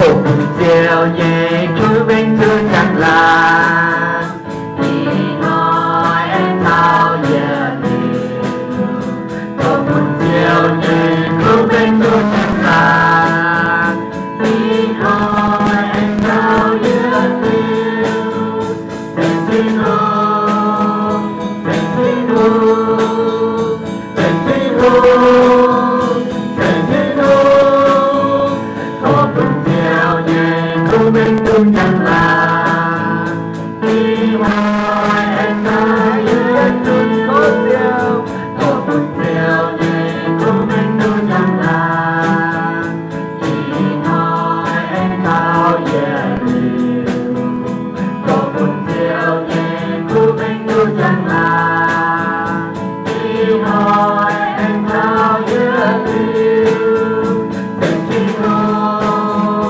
Doqc bun Ziouv nyei kuv mengh duqv njang-laangc, ih hnoi aengx taux yietc liuz. Doqc bun Ziouv nyei kuv mengh duqv njang-laangc, ih hnoi aengx taux yietc liuz. Ceng Tin-Hungh, ceng Tin-Hungh, ceng Tin-Hungh, ceng Tin-Hungh, doqc bun Ziouv nyei kuv mengh duqv njang-laangc. Ih hnoi aengx taux yietc liuz. Doqc bun Ziouv nyei kuv mengh duqv njang-laangc. Ih hnoi aengx taux yietc liuz. Doqc bun Ziouv nyei kuv mengh duqv njang-laangc. Ih hnoi aengx taux yietc liuz. Ceng Tin-Hungh,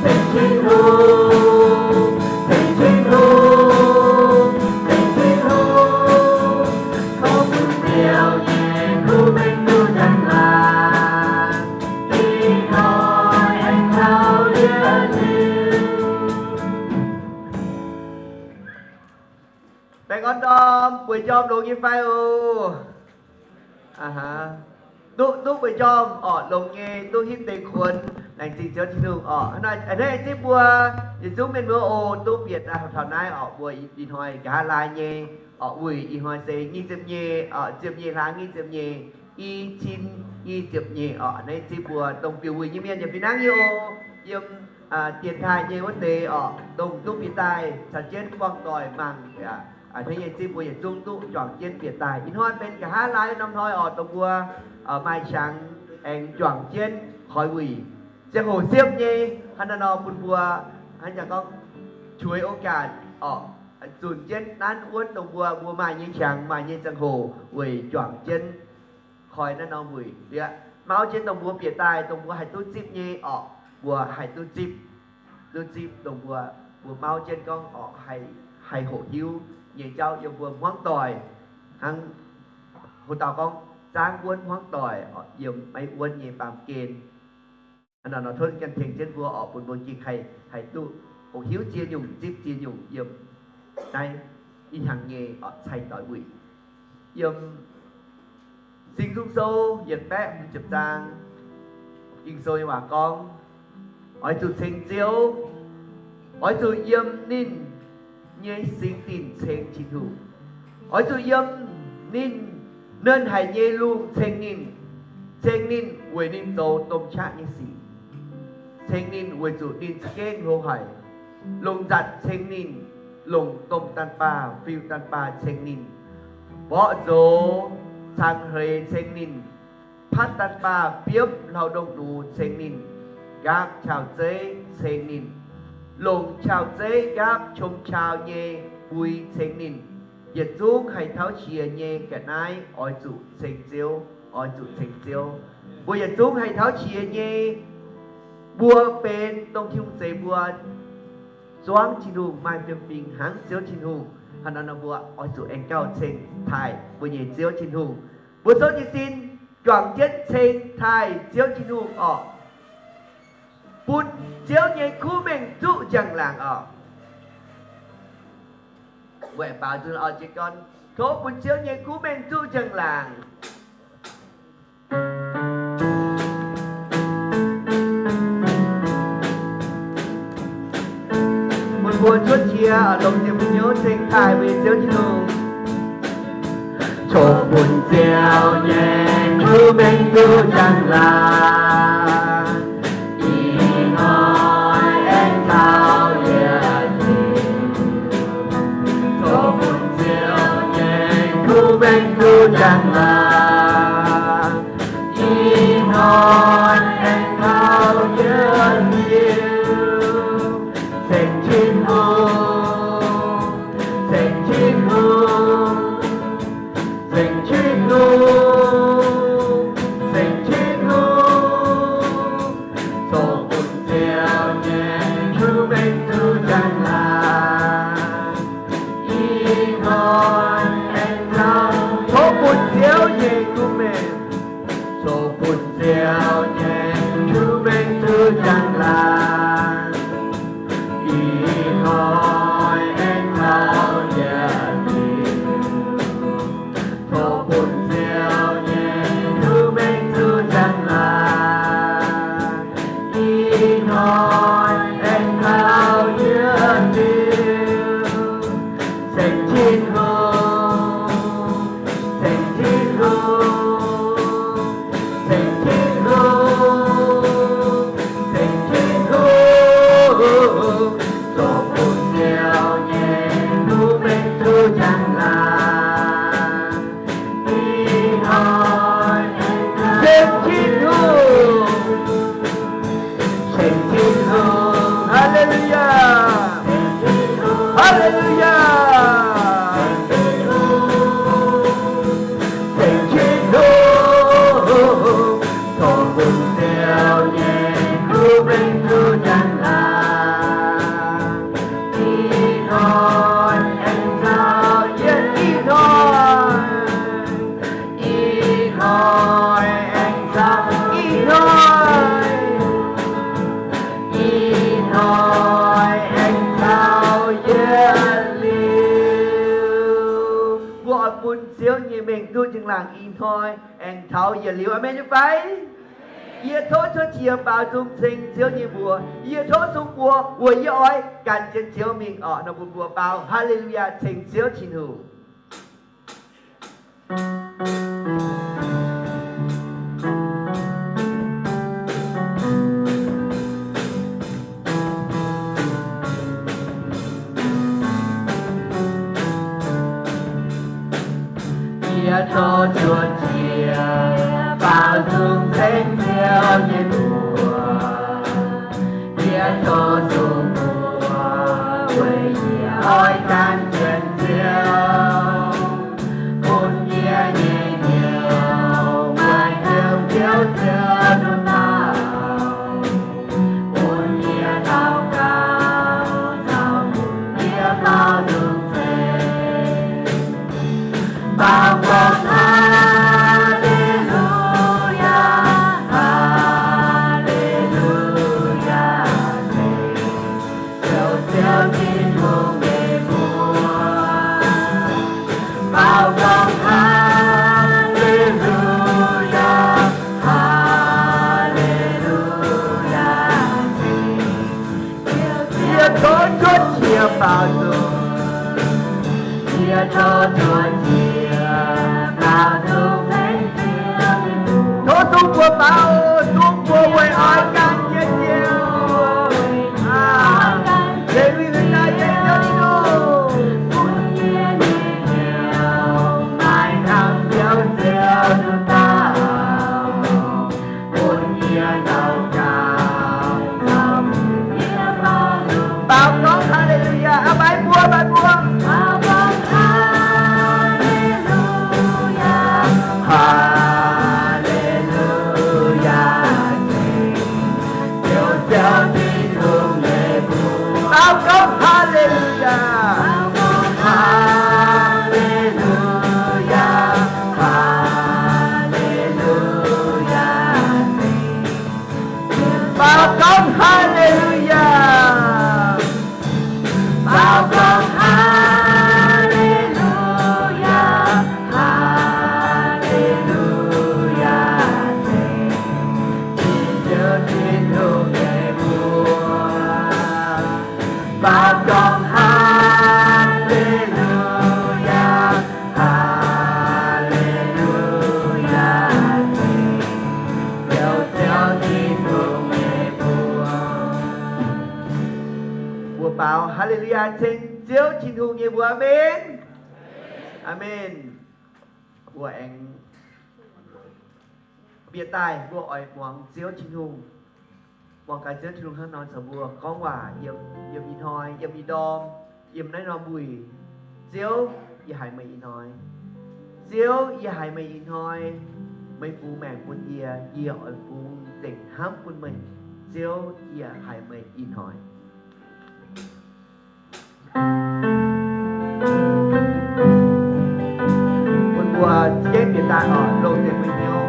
ceng Tin-Hungh, ceng Tin-Hungh, ceng Tin-Hungh, doqc bun Ziouv nyei kuv mengh duqv njang-laangc. Ih hnoi aengx taux yietc liuz. Baengh orn ndorm, bueix njormh longx nyei fai oc? Aa, duqv, duqv bueix njormh orqc, longx nyei, duqv hitv deix kuonx, laengz zingh Ziouv Tin-Hungh orqc. Hnangv naaiv, a'hneiv zipv mbuo yietc zungv mienh mbuo oc, duqv bieqc daaih taux naaiv orqc, mbuo ih hnoi nqa'haav laai nyei orqc, wuic ih hnoi se nyic ziepc nyeic orqc, ziepc nyeic hlaax nyic ziepc nyeic, i cin nyic ziepc nyeic orqc. A'hneiv zipv mbuo dongh biux wuic nyei mienh yaac fih hnangv nyei oc. Yiem dienx taaih nyei wuov deix orqc, dongh duqv bieqc daaih caux jienv buangh doic mangc, a'hneiv nyei zipv mbuo yietc zungv duqv juangc jienv bieqc daaih. Ih hnoi benx nqa'haav laai norm hnoi orqc, dongh mbuo maaih qangx aengx juangc jienv koi wuic. Ziangh hoc siepv nyei, hnangv naaiv nor bun mbuo hnangv jangx gorngv, ฉวยโอกาส orqc, zunc jienv nanv wuonv dongh mbuo, mbuo maaih nyei qangx, maaih nyei ziangh hoc weic juangc jienv koi naaiv norm wuic. Liuz, mauv jienv dongh mbuo bieqc daaih, dongh mbuo haih duqv zipv nyei orqc, mbuo haih duqv zipv, duqv zipv dongh mbuo, mbuo mauv jienv gorngv orqc, haih, haih hoqc hiuv nyei jauv yiem mbuo hmuangv doic. Hnangv ho dauh gorngv, zaangv wuonv hmuangv doic orqc, yiem maiv wuonv nyei baamh gen. Hnangv naaiv nor tov ganh tengx jienv mbuo orqc, bun mbuo gengh haih, haih duqv hoqc hiuv ziex nyungc, zipv ziex nyungc yiem naaiv ih hnyangx nyei orqc, cai doix wuic. Yiem Singx Nzung Sou yietc baeqv hmz ziepc zaang, Ging-Sou nyei waac gorngv, oix zuqc ceng Ziouv, oix zuqc yiem ninh nyei singx dinc ceng Tin-Hungh. Oix zuqc yiem ninh nernh haic nyei lungh ceng ninh, ceng ninh weic ninh zoux domh qaqv nyei sic, ceng ninh weic zuqc ninh za'gengh hlo haic. Longc nzatc ceng ninh, longc domh daanh baah, fiuv daanh baah ceng ninh, mborqv nzox cangx hleix ceng ninh, patv daanh baah biopv hlauv-ndongh nux ceng ninh, nqaapv qauv-zeiv ceng ninh, longc qauv-zeiv nqaapv qom qauv nyei mbui ceng ninh. Yietc zungv haih tauv qiex nyei ga'naaiv oix zuqc ceng Ziouv, oix zuqc ceng Ziouv. Mbuo yietc zungv haih tauv qiex nyei, mbuo benx dongh Tin-Hungh zeix mbuo zuangv Tin-Hungh, maaih fiem-fingx hnangv Ziouv Tin-Hungh. Hnangv naaiv nor mbuo oix zuqc aengx gauh ceng taaih mbuo nyei Ziouv Tin-Hungh. Mbuo souv jiez sin juangc jienv ceng taaih Ziouv Tin-Hungh orqc, bun Ziouv nyei kuv mengh zuqv njang-laangc orqc. Weic baaux nzunc orqc, jiez gorn tov bun Ziouv nyei kuv mengh zuqv njang-laangc. Meih mbuo cuotv qiex longc ziepc hnyouv ceng taaih mbuo nyei Ziouv Tin-Hungh. Tov bun Ziouv nyei kuv mengh duqv njang-laangc, ih hnoi aengx taux yietc liuz. Tov bun Ziouv nyei kuv mengh duqv njang-laangc, ih hnoi aengx taux yietc liuz. Ceng Tin-Hungh, ceng Tin-Hungh, ceng Tin-Hungh, ceng Tin-Hungh, hnoi aengx taux yietc liuz. Ceng Tin-Hungh, ceng Tin-Hungh, ceng Tin-Hungh, ceng Tin-Hungh, zoux bun Ziouv nyei hnyouv mengh duqv njang-laangc. Ih hnoi aengx taux. Ceng Tin-Hungh. Ceng Tin-Hungh. Haa-le-lu-yaac. Haa-le-lu-yaac. Ceng Tin-Hungh, zoux bun Ziouv nyei hnyouv mengh duqv njang-laangc. Ih hnoi aengx taux yietc, ih hnoi, ih hnoi aengx taux, ih hnoi, ih hnoi aengx taux yietc liuz. Mbuo oix bun Ziouv nyei mengh duqv njang-laangc ih hnoi aengx taux yietc liuz. Aamen nyei fai? Yie tov cuotv qiex baaux nzung ceng Ziouv nyei mbuox. Yie tov sung buoz weic yie oix gan jienv Ziouv mingh orqc. Nor bun mbuo baaux haa-le-lu-yaac ceng Ziouv Tin-Hungh. Yie tov cuotv qiex baaux nzung ceng Ziouv nyei mbuox. Yie tov sung buoz weic yie oix gan jienv Ziouv, bun yie nyei hnyouv maaih hnyouv Ziouv, Ziouv nduqc dauh. Bun yie daux gaux, caux bun yie baaux nzung ceng. Baaux gorngv haa-le-lu-yaac, haa-le-lu-yaac, ceng Ziouv, Ziouv Tin-Hungh nyei mbuox. Baaux gorngv haa-le-lu-yaac, haa-le-lu-yaac, ceng Ziouv. Yie tov cuotv qiex baaux nzung. Yie tov cuotv qiex baaux nzung ceng Ziouv. Tov sung buoz baaux, sung buoz weic oix gan jienv Ziouv. Aa, leiz mingh daaih ceng Ziouv Tin-Hungh. Bun yie nyei hnyouv maaih hnyouv Ziouv, Ziouv nduqc dauh. Bun yie daux gaux, caux bun yie baaux nzung. Baaux gorngv haa-le-lu-yaac. Aa, maiv mbuo, maiv mbuo. Baaux gorngv haa-le-lu-yaac, haa-le-lu-yaac, ceng Ziouv, Ziouv Tin-Hungh nyei mbuox. Baaux gorngv haa-le-lu-yaac. Baaux gorngv haa-le-lu-yaac, haa-le-lu-yaac, ceng Baaux gorngv haa-le-lu-yaac. Baaux gorngv haa-le-lu-yaac, haa-le-lu-yaac, ceng Ziouv Tin-Hungh nyei mbuox. Baaux gorngv haa-le-lu-yaac, haa-le-lu-yaac, ceng Ziouv, Ziouv Tin-Hungh nyei mbuox. Mbuo baaux haa-le-lu-yaac ceng Ziouv Tin-Hungh nyei mbuox. Aamen. Aamen. Mbuo aengx bieqc daaih, mbuo oix muangx Ziouv Tin-Hungh. Muangx gaax Ziouv Tin-Hungh hnangv nor caux mbuo gorngv waac yiem, yiem ih hnoi, yiem ih ndorm, yiem naaiv norm wuic. Ziouv, yie haiz meih ih hnoi. Ziouv, yie haiz meih ih hnoi. Meih fungx maengc bun yie, yie oix fungx zengc hnamv bun meih. Ziouv, yie haiz meih ih hnoi. Bun mbuo jienv bieqc daaih oc, longc deix mbuo hnyouv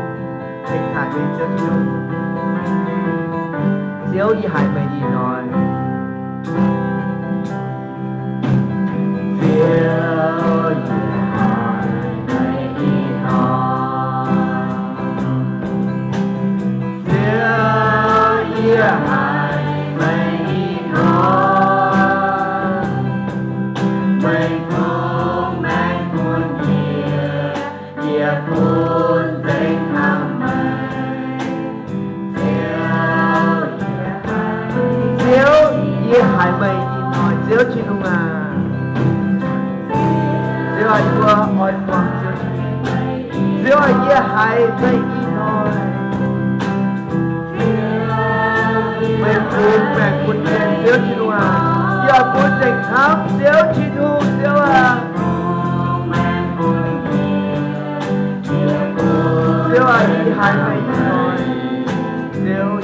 ceng taaih mbuo nyei Ziouv Tin-Hungh. Ziouv, yie haiz meih ih hnoi. Ziouv, yie haiz meih ih hnoi. Ziouv, yie haiz meih ih hnoi, Ziouv Tin-Hungh aac. Ziouv aac, yie mbuo oix muangx Ziouv Tin-Hungh. Ziouv aac, yie haiz meih ih hnoi. Meih bungx maengc bun yie, Ziouv Tin-Hungh aac. Yie oix bun zengc hnamv Ziouv Tin-Hungh, Ziouv aac. Ziouv aac, yie haiz meih ih hnoi. Ziouv,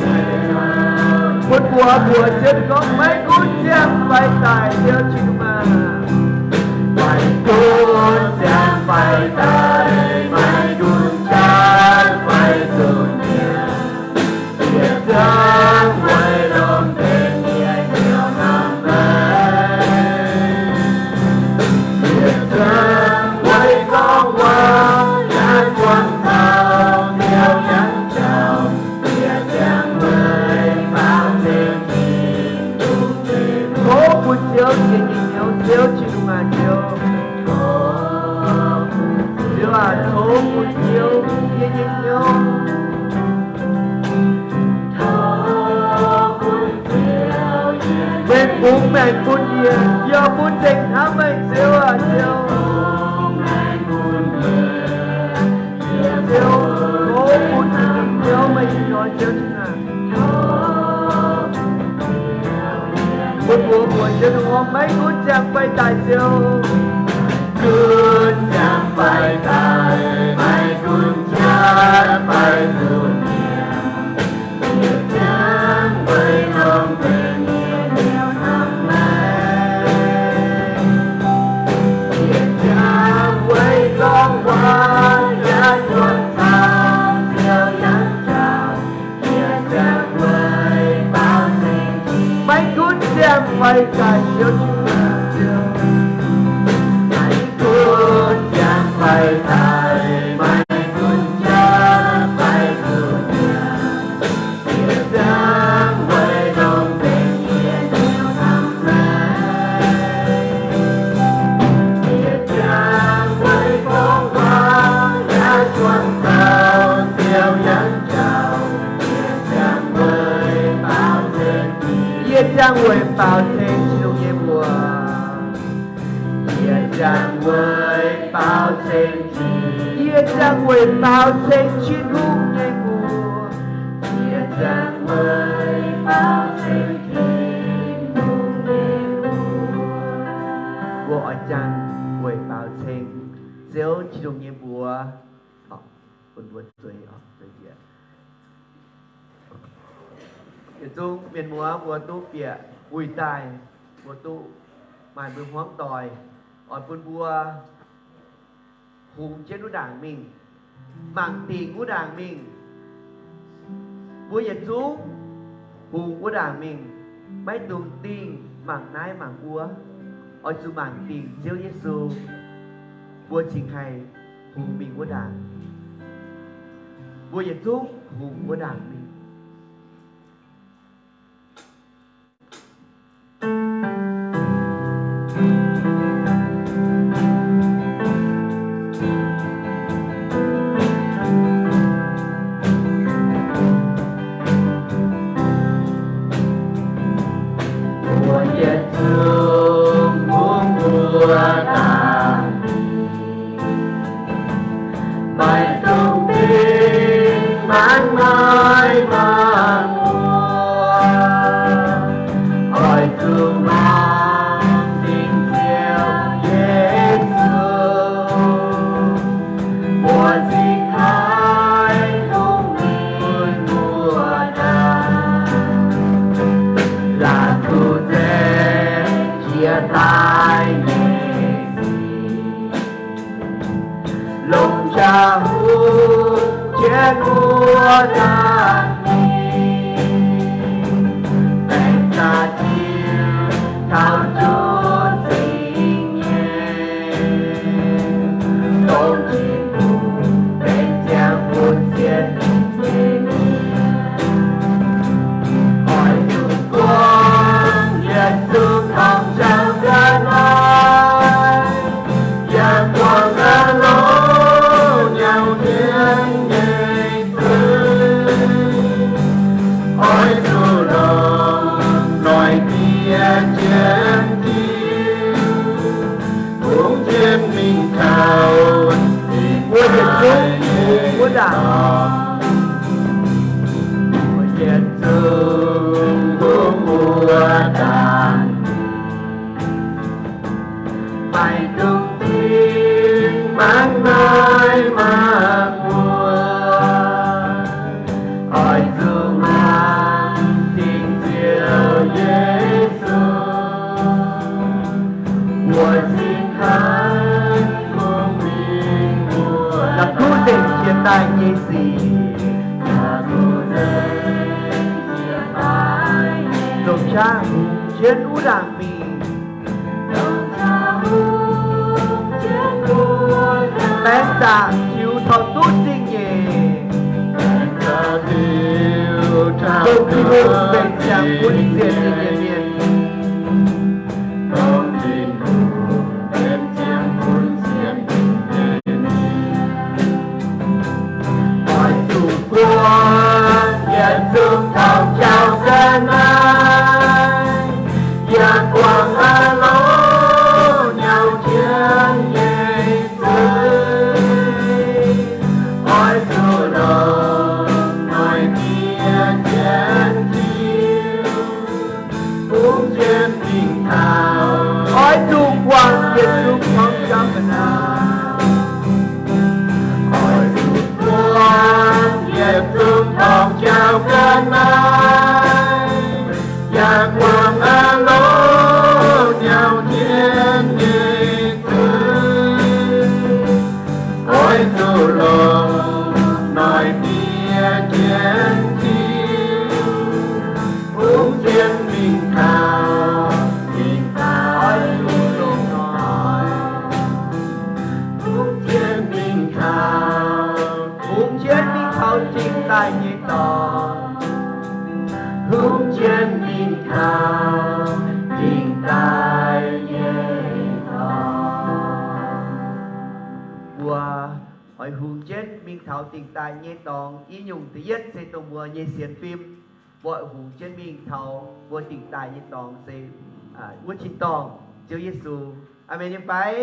bun mbuo, mbuo Ziouv gorngv, maiv gunv ziangh fai daic, Ziouv Tin-Hungh aac. Maiv gunv ziangh fai daic, maiv gunv jatv fai zuqc nyanc, yie ziangh weic longx benx yie hnyouv hnamv meih. Yie ziangh weic gorngv waac yaac zuangx taux Ziouv nyei jauv. Yie ziangh weic baaux nzengc Tin-Hungh nyei. Tov bun Ziouv yie nyei hnyouv, Ziouv Tin-Hungh aac, Ziouv. Ziouv aac, tov bun Ziouv yie nyei hnyouv. Meih bungx maengc bun yie, yie bun zengc hnamv meih, Ziouv aac, Ziouv. Ziouv, tov bun yie nyei hnyouv meih ih hnoi, Ziouv Tin-Hungh aac. Bun mbuo, mbuo Ziouv Tin-Hungh, maiv gunv ziangh fai daic, Ziouv. Gunv ziangh fai daic, maiv gunv jatv fai zuqc nyanc, yie ziangh weic longx benx yie hnyouv hnamv meih. Yie ziangh weic gorngv waac yaac zuangx taux Ziouv nyei jauv. Yie ziangh weic baaux nzengc, maiv gunv ziangh fai daic, Ziouv Tin-Hungh aac, Ziouv. Maiv gunv ziangh fai daic, maiv gunv jatv fai zuqc nyanc, yie ziangh weic longx benx yie hnyouv hnamv meih. Yie ziangh weic gorngv waac yaac zuangx taux Ziouv nyei jauv. Yie ziangh weic baaux ceng Tin-Hungh nyei mbuox. Yie ziangh weic baaux ceng Tin-Hungh. Yie ziangh weic baaux ceng Tin-Hungh nyei mbuox. Yie ziangh weic baaux ceng Tin-Hungh nyei mbuox. Mbuo oix ziangh weic baaux ceng Ziouv Tin-Hungh nyei mbuox. Bun mbuo zueiz oc, zueiz bieqc. Yietc zungv mienh muoz mbuo duqv bieqc wuic daaih, mbuo duqv maaih mbuo hmuangv doic, oix bun mbuo hungx jienv wuov ndaangc mingh, mangc dingc wuov ndaangc mingh. Mbuo yietc zungv hungx wuov ndaangc mingh, maiv dungx dingh mangc naaiv mangc wuov. Oix zuqc mangc dingc Ziouv Yesu, mbuo cingx haih hungx mingh wuov ndaangc. Mbuo yietc zungv hungx wuov ndaangc mingh. Mbuo yietc zungv hungx wuov ndaangc, maiv dungx dingh mangc naaiv mangc wuov. Oix zuqc mangc dingc Ziouv Yesu, mbuo cingx haih hungx mingh wuov ndaangc. Laatc kuv nzengc jiex daaih nyei sic, longc jaa-hungh jienv wuov ndaangc mingh, baengc jaa-diuh taux nzunc zingh nyei, dongh Tin-Hungh benx ziangh bun sienx nyei mienh. Oix zuqc buangh yietc zungv torngv jauv ga'naaiv, yaac buangh a'longx nyauv jienv nyei zuiz. Mbuo yietc zungv hungh muoz dangh, maiv dungx dingh mangc naaiv mangc wuov, oix zuqc mangc dingc Ziouv Yesu. Mbuo cingx hnangv hungh mingh mbuo la'kuqv nzengc jiex daaih nyei sic, longc qaqv hungx jienv wuov ndaangc mingh. Baeng zaqc tiux taux duqv zingh nyeic, dongh Tin-Hungh mbenc ziangx bun sienx ninh nyei mienh. Oix zuqc buangh yietc zungv taux jauv ga'naaiv, yaac buangh a'hneiv nyau jienv nyei zuiz. Oix zuqc longc noic dieh jienv Ziouv, hungx jienv mingh taux. Oix zuqc buangh yietc zungv taux jauv ga'naaiv. Oix zuqc buangh yietc zungv taux jauv ga'naaiv, yaac buangh a'hneiv nyau jienv nyei zuiz. Oix zuqc longc noic dieh jienv Ziouv, hungx jienv mingh taux, mingh taux, hungx jienv mingh taux, hungx jienv mingh taux dingc daaih nyei dorngx, hungx jienv mingh taux dingc daaih nyei dorngx. Mbuo oix hungx jienv mingh taux dingc daaih nyei dorngx. I nyungc da'yietv se dongh mbuo nyei sienx fim. Mbuo oix hungx jienv mingh taux mbuo dingc daaih nyei dorngx se wuov tin-dorngh, Ziouv Yesu. Aamen nyei fai?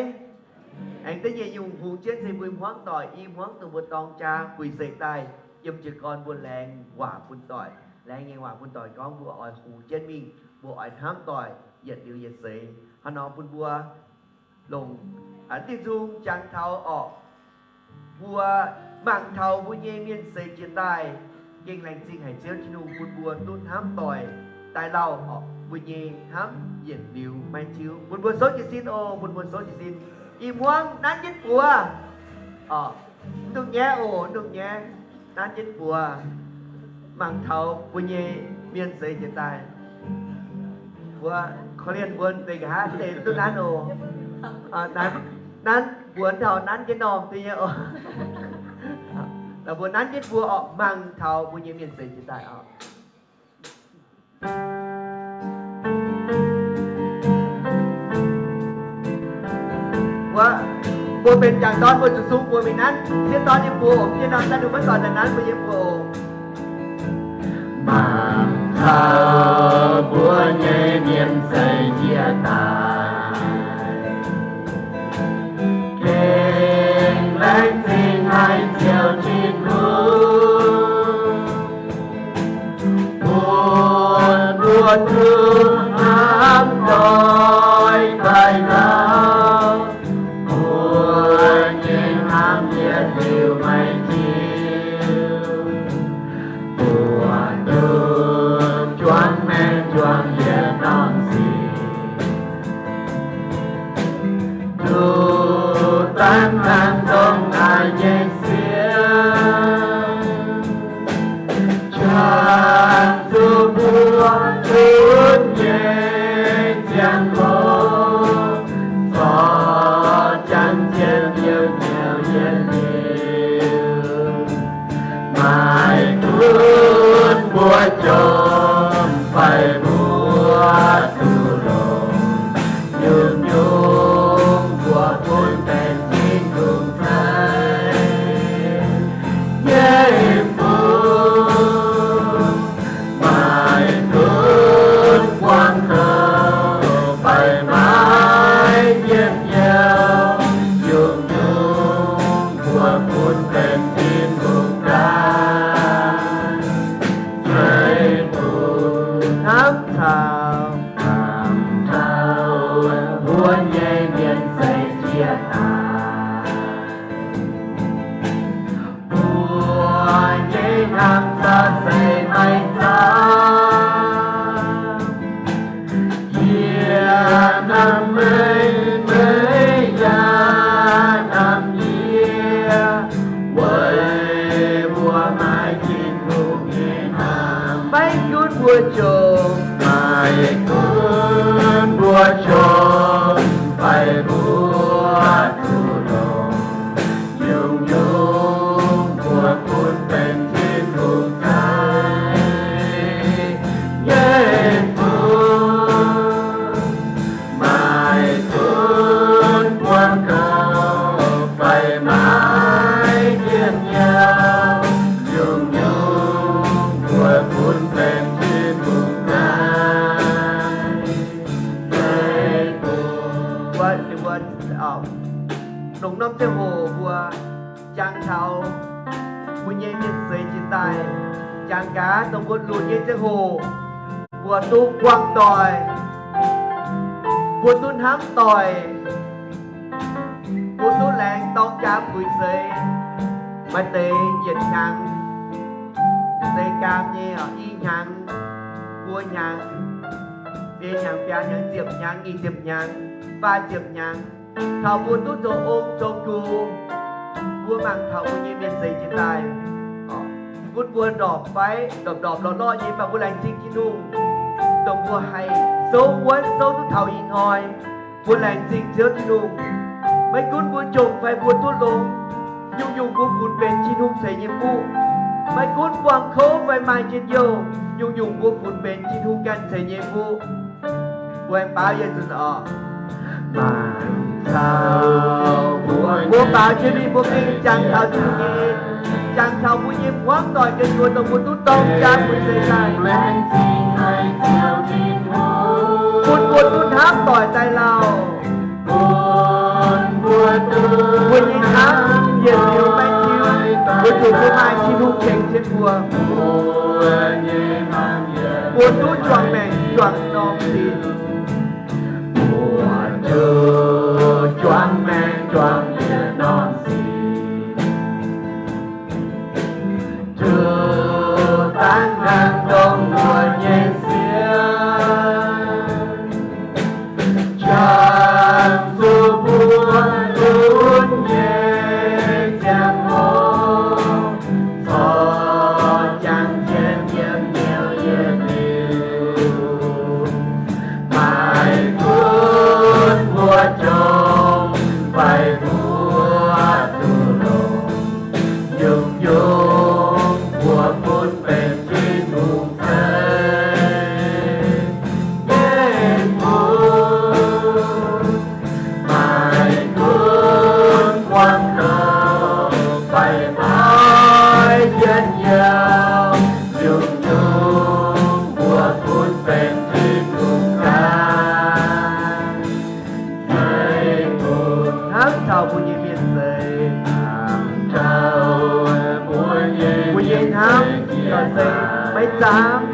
Aengx da'nyeic nyungc hungx jienv se mbuo hmuangv doic, i hmuangv dongh mbuo dorng jaa buic seix daaih yiem jiez gorn mbuo laengz waac bun doic, laengz nyei waac bun doic gorngv mbuo oix hungx jienv mingh, mbuo oix hnamv doic yietc liuz yietc seix. Hnangv nor bun mbuo longc, aa, diuh nzung jangx taux orqc, mbuo mangc taux mbuo nyei mienh seix jiex daaih, gengh laengz zingh haic Ziouv Tin-Hungh bun mbuo duqv hnamv doic daaih lauh orqc, mbuo nyei hnamv yietc liuz maiv tiuv. Bun mbuo souv jiez sin oc, bun mbuo souv jiez sin. I hmuangv nanv jienv buoz orqc, mv dungx nyaiv oc, mv dungx nyaiv. Nanv jienv buoz mangc taux mbuo nyei mienh seix jiex daaih. Mbuo korv-lienh mbuo deix nqa'haav deix duqv nanv oc. Nanv, nanv buoz taux nanv jienv normh duqv nyei oc. Mbuo nanv jienv buoz orqc, mangc taux mbuo nyei mienh seix jiex daaih oc. Mbuo, mbuo benx jangc dorn mbuo zuqc sung buoz mingh nanv sieqv dorn nyei buoz, mv jiex norm daaih ninh maiv dorh daaih nanv mbuo nyei buoz oc. Mangc taux mbuo nyei mienh seix jiex daaih, gengh laengz zingh haic Ziouv Tin-Hungh. Bun mbuo duqv hnamv doic daaih lauh, mbuo nyei hnamv yietc liuz maiv tiuv, buatc duqv juangc maengc juangc yietc norm sic. Duqv daaih hnangv dongh naaiv nyei sienx, qangx zuqc mbuo gunv nyei ziangh hoc, zorc janx zien youh nyouh yietc liuz, maiv gunv mbuo jomc fai mbuo duqv longx, nyungc-nyungc mbuo bun benx Tin-Hungh ceix nyei fun. Maiv gunv buangh douz fai maiv yietc youh, nyungc-nyungc mbuo bun benx Tin-Hungh Meih, meih yaac hnamv yie, weic mbuo maaih Tin-Hungh nyei hnamv. Maiv gunv mbuo jomc, maiv gunv mbuo jomc fai mbuo duqv longx, nyungc-nyungc mbuo gunv benx Tin-Hungh za'eix nyei fun. Maiv gunv buangh doic fai maiv njien-youh, nyungc-nyungc mbuo gunv benx Tin-Hungh za'eix. Mbuo, mbuo, longc norm ziangh hoc mbuo jangx taux mbuo nyei mienh seix jiex daaih, jangx gaax dongh mbuo lunx nyei ziangh hoc, mbuo duqv buangh doic, mbuo duqv hnamv doic, mbuo duqv laengz dorng jaa puix seix. Maaih deix yietc hnyangx, seix gaam nyei, i hnyangx, buo hnyangx, biei hnyangx, biaa hnyangx, ziepc hnyangx, nyic ziepc hnyangx, faah ziepc hnyangx, taux mbuo duqv zoux ong zoux gux, mbuo mangc taux mbuo nyei mienh seix jiex daaih, gunv mbuo ndorpc fai ndorpc-ndorpc lorqc-lorqc nyei, mv baac mbuo laengz zingh Tin-Hungh, dongh mbuo haih souv wuonv souv duqv taux ih hnoi. Mbuo laengz zingh Ziouv Tin-Hungh. Maiv gunv mbuo jomc fai mbuo duqv longx, nyungc-nyungc mbuo funx benx Tin-Hungh ceix nyei fuqv. Maiv gunv buangh kouv fai maaih njien-youh, nyungc-nyungc mbuo funx benx Tin-Hungh ganh ceix nyei fuqv. Mbuo aengx baaux yietc nzunc oc. Mbuo baaux jienv mingh, mbuo gengh jangx taux Tin-Hungh nyei, jangx taux mbuo nyei hmuangv doic ga'nyiec dongh mbuo duqv dorng jaa mbuo seix daaih, bun mbuo duqv hnamv doic daaih lauh. Mbuo nyei hnamv yietc liuz maiv diuv, weic zuqc mbuo maaih Tin-Hungh tengx jienv mbuo. Mbuo duqv juangc maengc juangc norm sic. Mbuo duqv juangc maengc juangc yietc norm sic, duqv dangv hnangv dongh mbuo nyei sienx, jangx zuqc mbuo lunx nyei ziangh hoc, corc jangx jienv yiem hnyouv yietc liuz. Maiv gunv mbuo jomc fai mbuo duqv longx, nyungc-nyungc mbuo gunv benx Tin-Hungh za'eix nyei fuqv. Maiv gunv buangh doic fai maiv njien-youh, nyungc-nyungc mbuo gunv benx Tin-Hungh ganh nyei fuqv. Hnamv taux mbuo nyei mienh seix, mbuo nyei hnamv yaac se maiv zaamv.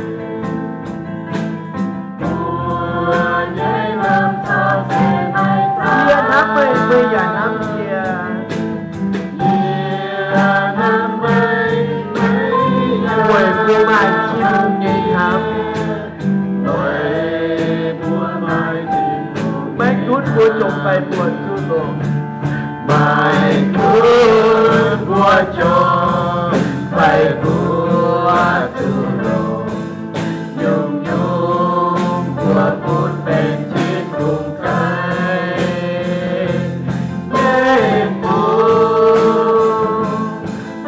Yie hnamv meih, meih yaac hnamv yie. Weic mbuo maaih Tin-Hungh nyei hnamv. Maiv gunv mbuo jomc fai mbuo duqv longx. Maiv gunv mbuo jomc fai mbuo duqv longx, nyungc-nyungc mbuo gunv benx Tin-Hungh za'eix nyei fuqv.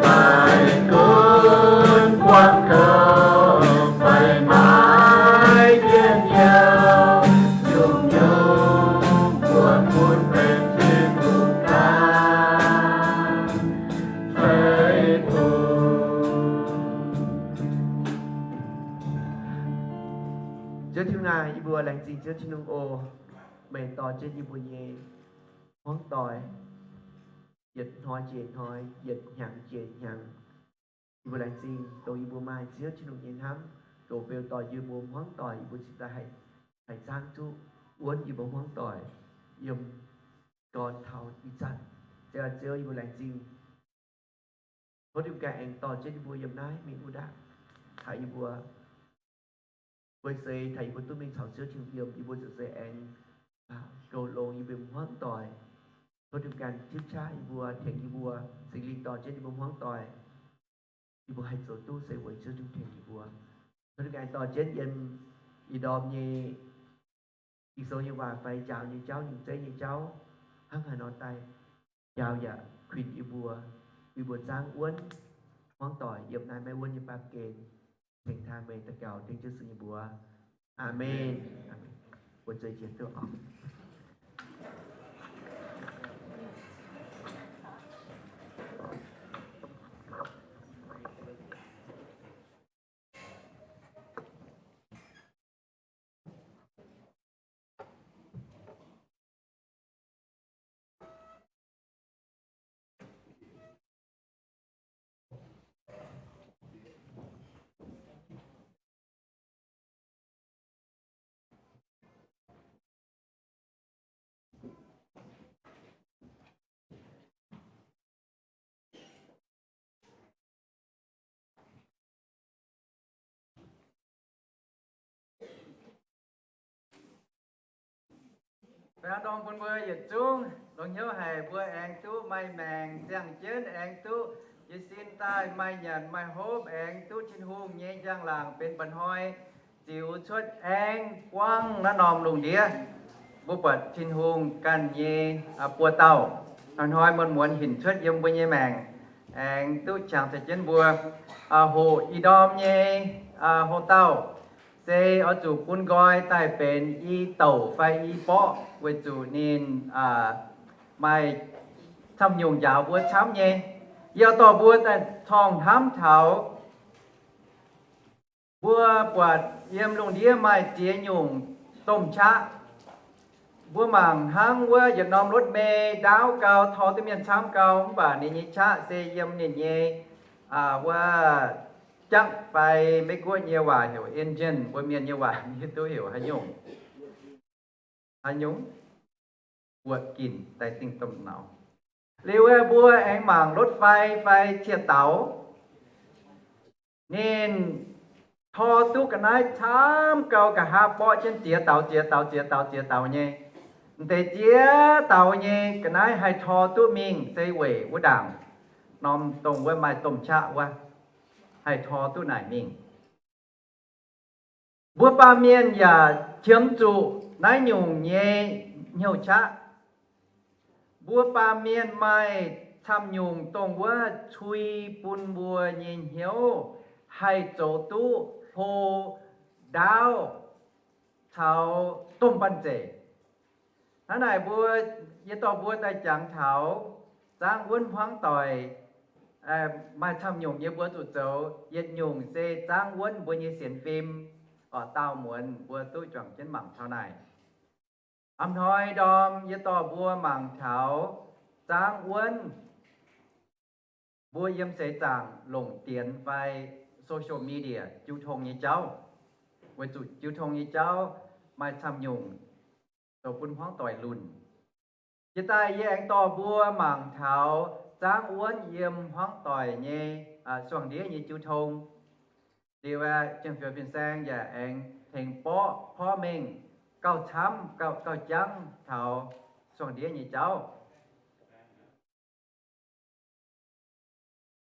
Maiv gunv buangh doic fai maiv njien-youh, nyungc-nyungc mbuo gunv benx Tin-Hungh ganh nyei fuqv. Ziouv Tin-Hungh aac, yie mbuo laengz zingh Ziouv Tin-Hungh oc. Meih dorh jienv yie mbuo nyei hmuangv doic, yietc hnoi jiex hnoi, yietc hnyangx jiex hnyangx. Yie mbuo laengz zingh dongh yie mbuo maaih Ziouv Tin-Hungh nyei hnamv goux beu dorh yie mbuo hmuangv doic, yie mbuo cingx daaih haih, haih zaangv duqv wuonv yie mbuo hmuangv doic yiem gorn taux ih zanc. Ziouv, Ziouv, yie mbuo laengz zingh. Tov Tin-Hungh ganh aengx dorh jienv yie mbuo yiem naaiv mingh wuov ndaangc, taux yie mbuo weic seix taux yie mbuo duqv mingh caux Ziouv Tin-Hungh yiem, yie mbuo ziouc se aengx goux longx yie mbuo hmuangv doic. Tov Tin-Hungh ganh tipv qaqv yie mbuo, tengx yie mbuo. Singx Lingh dorh jienv yie mbuo hmuangv doic, yie mbuo haih zoux duqv se weic zuqc Tin-Hungh tengx yie mbuo. Tov Tin-Hungh ganh dorh jienv yiem ih ndorm nyei ging-sou nyei waac fai njaaux nyei jauv, nyungc zeiv nyei jauv, hnangv haaix nor daaih njaaux yaac kuinx yie mbuo, yie mbuo zaangv wuonv hmuangv doic yiem naaiv maiv wuonv nyei baamh gen. Tengx tang meih daux gaux dengv Yesu nyei mbuox. Aamen. Aamen. Mbuo zueiz jiex duqv oc. Baengh orn bun mbuo yietc zungv longx hnyouv haic mbuo aengx duqv maaih maengc ziangh jienv, aengx duqv jiez sin daaih maaih nyanc maaih hopv, aengx duqv Tin-Hungh nyei njang-laangc benx mba'hnoi ziux cuotv aengx buangv naaiv norm lungh ndiev. Mbuo buatc Tin-Hungh ganh nyei buoz-dauh hnoi-hnoi muonz-muonz hinc cuotv yiem mbuo nyei maengc, aengx duqv qangx caux jienv mbuo hoqc ih ndorm nyei hoc-dauh, se oix zuqc bun nqoi daaih benx i douc fai i borqv, weic zuqc ninh maaih camv-nyungc njaaux mbuo camv nyei. Yie dorh mbuo daaih corngh hnamv taux mbuo buatc yiem lungh ndiev maaih ziex nyungc domh qaqv. Mbuo mangc hnangv wuov yietc norm rutv mei ndaauv gau, tor duqv mienh camv gau, mv baac ninh nyei qaqv se yiem ninh nyei wuov jangv fai Meiv-Guoqv nyei waac heuc engine, mbuo Mienh nyei waac maiv hiuv duqv heuc haaix nyungc. Haaix nyungc? Buoqc ginc daaih dingh domh nauz. Liuz aeqv, mbuo aengx mangc lotv fai fai cie-dauz. Ninh tor duqv ga'naaiv camv gau, nqa'haav borqv jienv ziex dauz, ziex dauz, ziex dauz, ziex dauz nyei. M'deix ziex dauz nyei ga'naaiv haih tor duqv mingh se weic wuov ndaangc norm dongh wuov maaih domh qaqv wuov haih tor duqv naaic mingh. Mbuo baamh mienh yaac qiemx zuqc naaiv nyungc nyei hnyouv qaqv. Mbuo baamh mienh maaih camv-nyungc dongh wuov cui bun mbuo nyei hnyouv haih zoux duqv hlo ndaauv caux domh banh zeic. Hnangv naaic mbuo, yie dorh mbuo daaih jangx taux zaangv wuonv hmuangv doic, maaih camv-nyungc nyei mbuo zuqc zoux. Yietc nyungc se zaangv wuonv mbuo nyei sienx fim, oc, daauh muonz mbuo duqv juangc jienv mangc taux naaic. A'hnoi ndorm yie dorh mbuo mangc taux zaangv wuonv mbuo yiem seix zaangc longc dienx fai social media jiu tong nyei jauv, weic zuqc jiu tong nyei jauv maaih camv-nyungc zoux bun hmuangv doic lunc. Jiex daaih yie aengx dorh mbuo mangc taux zaangv wuonv yiem hmuangv doic nyei, suangx ndiev nyei jiu tong. Liuz aeqv, Jiem Fiou Fin-Saeng yaac aengx tengx borqv porv mengh gauh camv, gauh, gauh jangv taux suangx ndiev nyei jauv.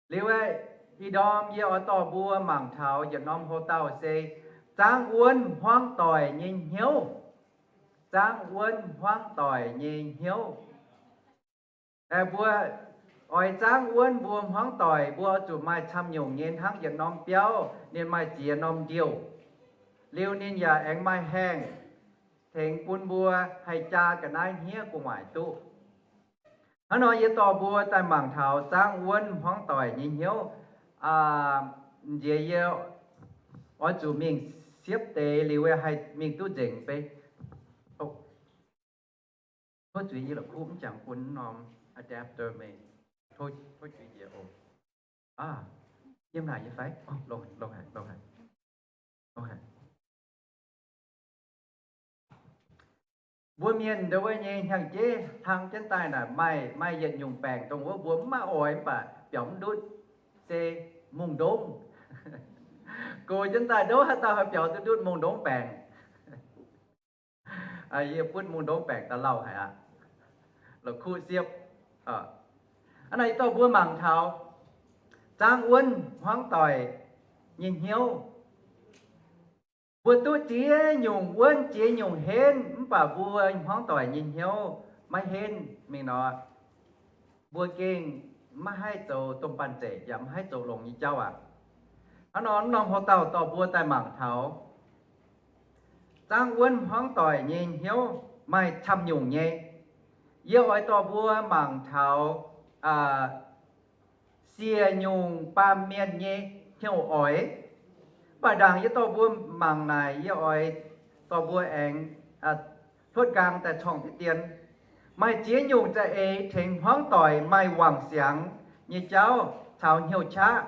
Liuz aeqv, ih ndorm yie oix dorh mbuo mangc taux yietc norm hoc-dauh se zaangv wuonv hmuangv doic nyei hnyouv. Zaangv wuonv hmuangv doic nyei hnyouv. Mbuo oix zaangv wuonv mbuo hmuangv doic, mbuo oix zuqc maaih camv-nyungc nyei hnangv yietc norm biauv, ninh maaih ziex norm ndiouh. Liuz ninh yaac aengx maaih haengh tengx bun mbuo haih jaa ga'naaiv hniev gu'nguaaic duqv. Hnangv nor yie dorh mbuo daaih mangc taux zaangv wuonv hmuangv doic nyei hnyouv. Nziex yie oix zuqc mingh siepv deix liuz haih mingh duqv nzengc bei. Tov zuiz yie la'kuqv mv jangx bun norm adapter meih. Tov zuiz yie oc. Yiem naaic nyei fai? Mbuo mienh ndau wuov nyei hnyangx-jeiv hlang jienv daaih naaic maaih, maaih yietc nyungc baengc dongh wuov mbuo mv maaih oix mv baac biaux mv ndutv, se mungh ndongv. Gox jienv daaih ndongv haaix dauh haih biaux duqv ndutv mungh ndongv baengc. Yie butv mungh ndoqv baengc daaih lauh haic aqv. La'kuqv siepv. Hnangv naaic yie dorh mbuo mangc taux zaangv wuonv hmuangv doic nyei hnyouv. Mbuo duqv ziex nyungc wuonv ziex nyungc henv, mv baac mbuo hmuangv doic nyei hnyouv maiv henv mingh nor, mbuo gengh maiv haih zoux domh banh zeic yaac maiv haih zoux longx nyei jauv aqv. Hnangv nor, mv norm hoc dauh dorh mbuo daaih mangc taux zaangv wuonv hmuangv doic nyei hnyouv maaih camv nyungc nyei. Yie oix dorh mbuo mangc taux siec nyungc baamh mienh nyei hnyouv oix. Mv baac ndaangc yie dorh mbuo mangc naaic, yie oix dorh mbuo aengx hluotv nqaang daaih corng diqv dien. Maaih ziex nyungc za'eix tengx hmuangv doic maaih wangc siangx nyei jauv caux hnyouv qaqv.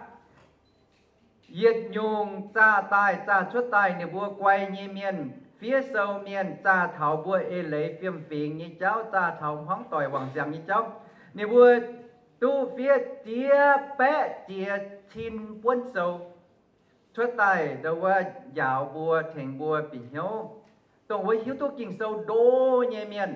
Yietc nyungc zaah daaih, zaah cuotv daaih ninh mbuo guai nyei mienh, fiev sou mienh, zaah taux mbuo eix leiz fiem-fingx nyei jauv, zaah taux hmuangv doic wangc siangx nyei jauv. Ninh mbuo duqv fiev ziex baeqv jiex cin buonv sou cuotv daaih ndau wuov njaaux mbuo, tengx mbuo bieqc hnyouv. Dongh wuov hiuv duqv Ging-Sou ndo nyei mienh,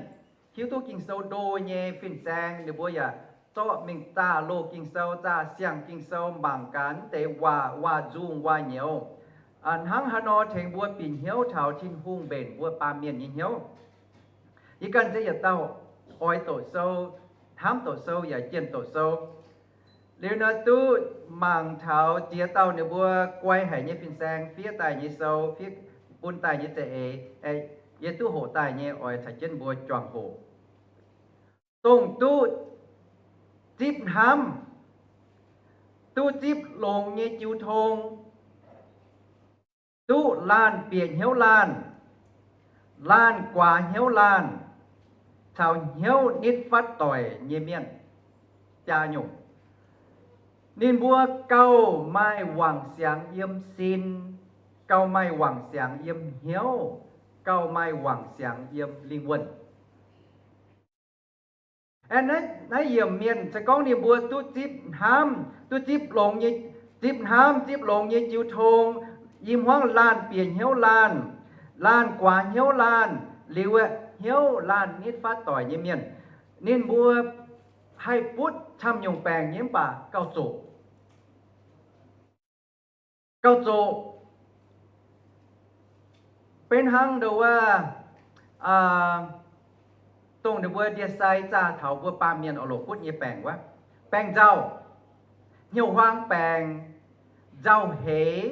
hiuv duqv Ging-Sou ndo nyei fin-saeng, ninh mbuo yaac zorqv mingh zaah loz Ging-Sou, zaah siang Ging-Sou, mangc gaax deix waac, waac-nzung, waac-nyouz. Hnangv haaix nor tengx mbuo bieqc hnyouv taux Tin-Hungh mbenc mbuo baamh mienh nyei hnyouv. Yie ganh se yietc dauh oix doqc sou, hnamv doqc sou yaac jienh doqc sou. Liuz nor duqv mangc taux ziex dauh ninh mbuo guai haic nyei fin-saeng fiev daaih nyei sou, fiev bun daaih nyei za'eix, yie duqv hoqc daaih nyei oix caux jienv mbuo juangc hoqc. Dongh duqv zipv hnamv, duqv zipv longx nyei jiu tong, duqv laanh bieqc hnyouv laanh, laanh guaax hnyouv laanh, caux hnyouv nitv fatv doic nyei mienh, jaa nyungc. Ninh mbuo gauh maaih wangc siangx yiem sin, gauh maaih wangc siangx yiem hnyouv, gauh maaih wangc siangx yiem lingh wuonh. Aeqv, naaiv yiemc mienh se gorngv ninh mbuo duqv zipv hnamv, duqv zipv longx nyei, zipv hnamv, zipv longx nyei jiu tong, i hmuangv laanh bieqc hnyouv laanh, laanh guaax hnyouv laanh, liuz hnyouv laanh nitv fatv doic nyei mienh, ninh mbuo haih butv camv nyungc baengc nyei mv baac gauh zoqc. Gauh zoqc. Beiv hnangv ndo wuov, dongh ninh mbuo ndie-sai zaah taux mbuo baamh mienh oix longc butv nyei baengc wuov, baengc nzauh, hnyouv huaang baengc, nzauh heix,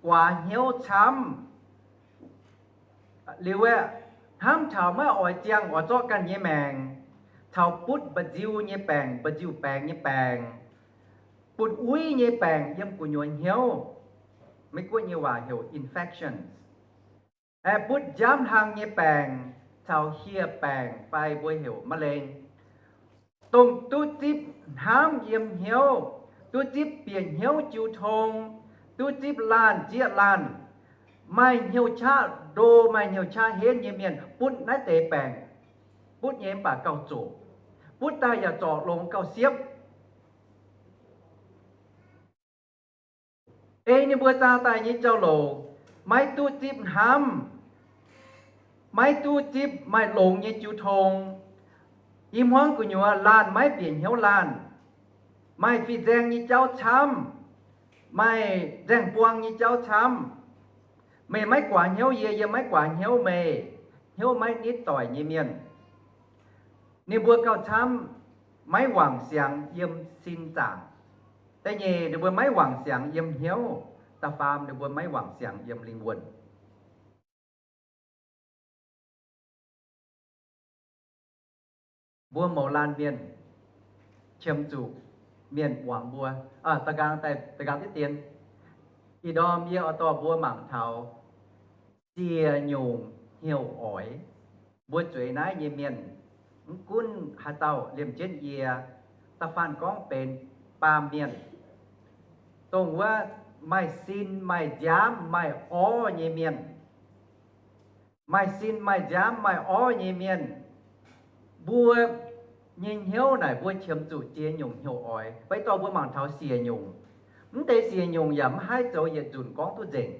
guaax hnyouv camv. Liuz aeqv, hnamv taux maiv oix ziangh oix zorqv ganh nyei maengc, caux butv mba'nziu nyei baengc, mba'nziu-baengx nyei baengc, butv uix nyei baengc yiem gu'nyuoz hnyouv. Meiv Guoqv nyei waac heuc infections. Aeqv, butv nziaamv hlang nyei baengc caux hieh baengc fai mbuo heuc มะเร็ง. Dongh duqv zipv hnamv yiem hnyouv, duqv zipv bieqc hnyouv jiu tong, duqv zipv laanh zieqv laanh, maaih hnyouv qaqv ndo, maaih hnyouv qaqv henv nyei mienh butv naaiv deix baengc, butv nyei mv baac gauh zoqc, butv daaih yaac zorc longx gauh siepv. Ei ninh mbuo zaah daaih nyei jauv-louc maiv duqv zipv hnamv, maiv duqv zipv maaih longx nyei jiu tong. I hmuangv gu'nyuoz laanh maiv bieqc hnyouv laanh, maaih fih nzaeng nyei jauv camv, maaih nzaeng buang nyei jauv camv. Meih maiv guaax hnyouv yie, yie maiv guaax hnyouv meih, hnyouv maiv nitv doic nyei mienh. Ninh mbuo gauh camv maiv wangc siangx yiem sin zaangc. Da'nyeic, ninh mbuo maiv wangc siangx yiem hnyouv. Da'faam, ninh mbuo maiv wangc siangx yiem lingh wuonh. Mbuo mouz laanh mienh qiemx zuqc mienh muangx mbuo. Da'nqaang, da'nqaang diqv dien, ih ndorm yie oix dorh mbuo mangc taux siec nyungc hnyouv oix. Mbuo zueiz naaiv nyei mienh, mv gunv haaix dauh liemh jienv yie, da'faanh gorngv benx baamh mienh, dongh wuov maaih sin maaih nziaamv maaih orv nyei mienh, maaih sin maaih nziaamv maaih orv nyei mienh, mbuo nyei hnyouv naaic mbuo qiemx zuqc ziex nyungc hnyouv oix. Beiv dorh mbuo mangc taux siec nyungc. Mv deix siec nyungc yaac mv haih zoux yietc nzunc gorngv duqv nzengc.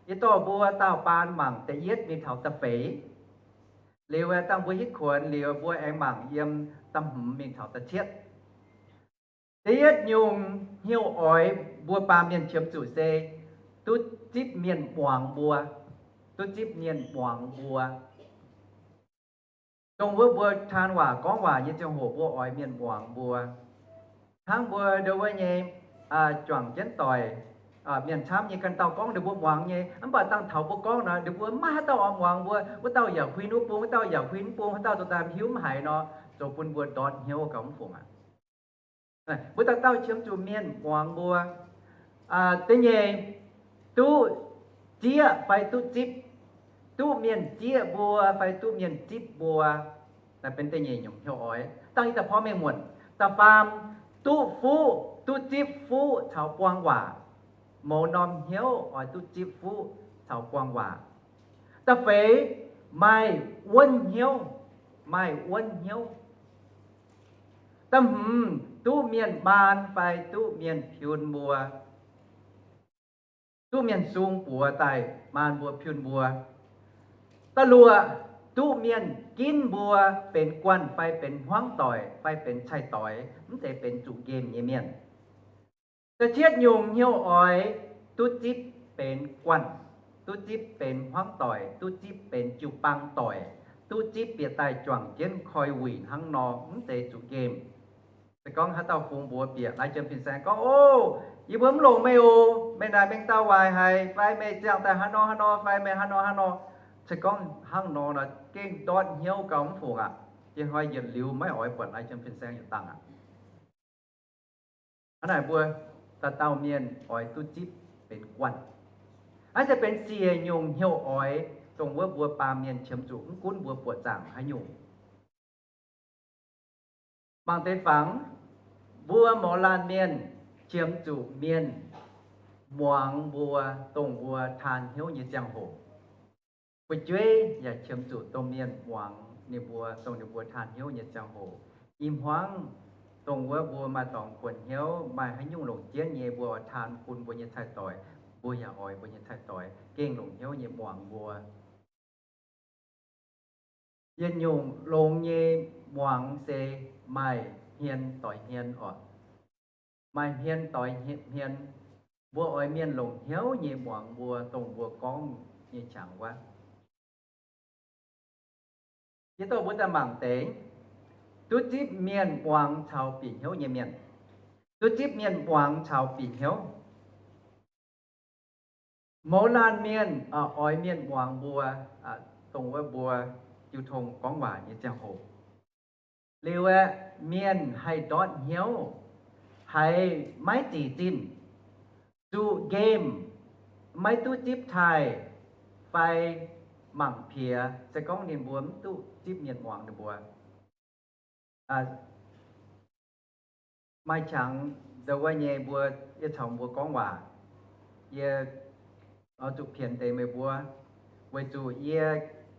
Yie dorh mbuo daauh baan mangc da'yietv mingh taux da'feix. Liuz aeqv, dangh mbuo hitv kuonx liuz, mbuo aengx mangc yiem da'hmz mingh taux da'cietv. Da'yietv nyungc hnyouv oix mbuo baamh mienh qiemx zuqc se duqv zipv mienh muangx mbuo, duqv zipv mienh muangx mbuo. Dongh wuov mbuo taan waac gorngv waac nyei ziangh hoc mbuo oix mienh muangx mbuo. Hnangv mbuo ndau wuov nyei juangc jienv doic, mienh camv nyei ganh dauh gorngv ninh mbuo muangx nyei, mv baac dangh taux mbuo gorngv nor, ninh mbuo maiv haaix dauh oix muangx mbuo. Wuov dauh yaac huin wuov bung, wuov dauh yaac huin wuov bung, haaix dauh zoux daaih hiuv mv haiz nor, zoux bun mbuo ndortv hnyouv gauh mv fungc aqv. Mbuo dauh dauh qiemx zuqc mienh muangx mbuo. Da'nyeic, duqv zieqv fai duqv zipv, duqv mienh zieqv mbuo fai duqv mienh zipv mbuo. Naaiv benx da'nyeic nyungc hnyouv oix. Dangh yie daaih porv mengh muonc. Da'faam, duqv fuqv, duqv zipv fuqv caux buang waac. Mouz norm hnyouv oix duqv zipv fuqv caux buang waac. Da'feix, maaih wuonv hnyouv, maaih wuonv hnyouv. Da'hmz, duqv mienh maan fai duqv mienh piun mbuo, duqv mienh sung buoz daaih maan mbuo piun mbuo. Da'luoqc, duqv mienh ginv mbuo benx guanh fai benx hmuangv doic fai benx cai-doix, mv zeiz benx zuqc nqemh nyei mienh. Da'cietv nyungc hnyouv oix duqv zipv benx guanh, duqv zipv benx hmuangv doic, duqv zipv benx jiu-baang doic, duqv zipv bieqc daaih juangc jienv koi wuic hnangv nor, mv zeiz zuqc nqemh. Se gorngv haaix dauh fungx mbuox bieqc lai jiem fin-saeng gorngv, O, yie mbuo mv longc meih oc. Meih naaic mengh dauh waaic haic, fai meih ziangh daaih haaix nor haaix nor, fai meih haaix nor haaix nor. Se gorngv hnangv nor nor, gengh ndortv hnyouv gauh mv fungc aqv. Yie hnoi yietc liuz maiv oix buatc lai jiem fin-saeng yietc dangh aqv. Hnangv naaic mbuo dauh dauh mienh oix duqv zipv benx guanh. Naaiv se benx siec nyungc hnyouv oix, dongh wuov mbuo baamh mienh qiemx zuqc mv gunv mbuo buoqc zaangc haaix nyungc. Mangc deix fangx, mbuo mouz laanh mienh qiemx zuqc mienh muangx mbuo, dongh mbuo taan hnyouv nyei ziangh hoc. Fu'jueiv yaac qiemx zuqc dongh mienh muangx ninh mbuo, dongh ninh mbuo taan hnyouv nyei ziangh hoc. I hmuangv dongh wuov mbuo maaih dorngx kuonx hnyouv, maaih haaix nyungc longc jienv nyei, mbuo oix taan bun mbuo nyei cai-doix, mbuo yaac oix mbuo nyei cai-doix gengh longc hnyouv nyei muangx mbuo. Yietc nyungc longx nyei muangx se maaih hmien doix hmien oc. Maaih hmien doix hmien. Mbuo oix mienh longc hnyouv nyei muangx mbuo dongh mbuo gorngv nyei qangx wuov. Yie dongh mbuo daaih mangc deix, duqv zipv mienh muangx caux bieqc hnyouv nyei mienh. Duqv zipv mienh muangx caux bieqc hnyouv. Mouz laanh mienh oix mienh muangx mbuo, dongh wuov mbuo jiu tong gorngv waac nyei ziangh hoc. Liuz aeqv, mienh haih ndortv hnyouv, haiz maiv zic zinh, zuqc nqemh, maiv duqv zipv taaih, fai mangc piex se gorngv ninh mbuo mv duqv zipv mienh muangx ninh mbuo. Maaih qangx ndau wuov nyei mbuo, yie caux mbuo gorngv waac, yie oix zuqc pienx deix meih mbuo, weic zuqc yie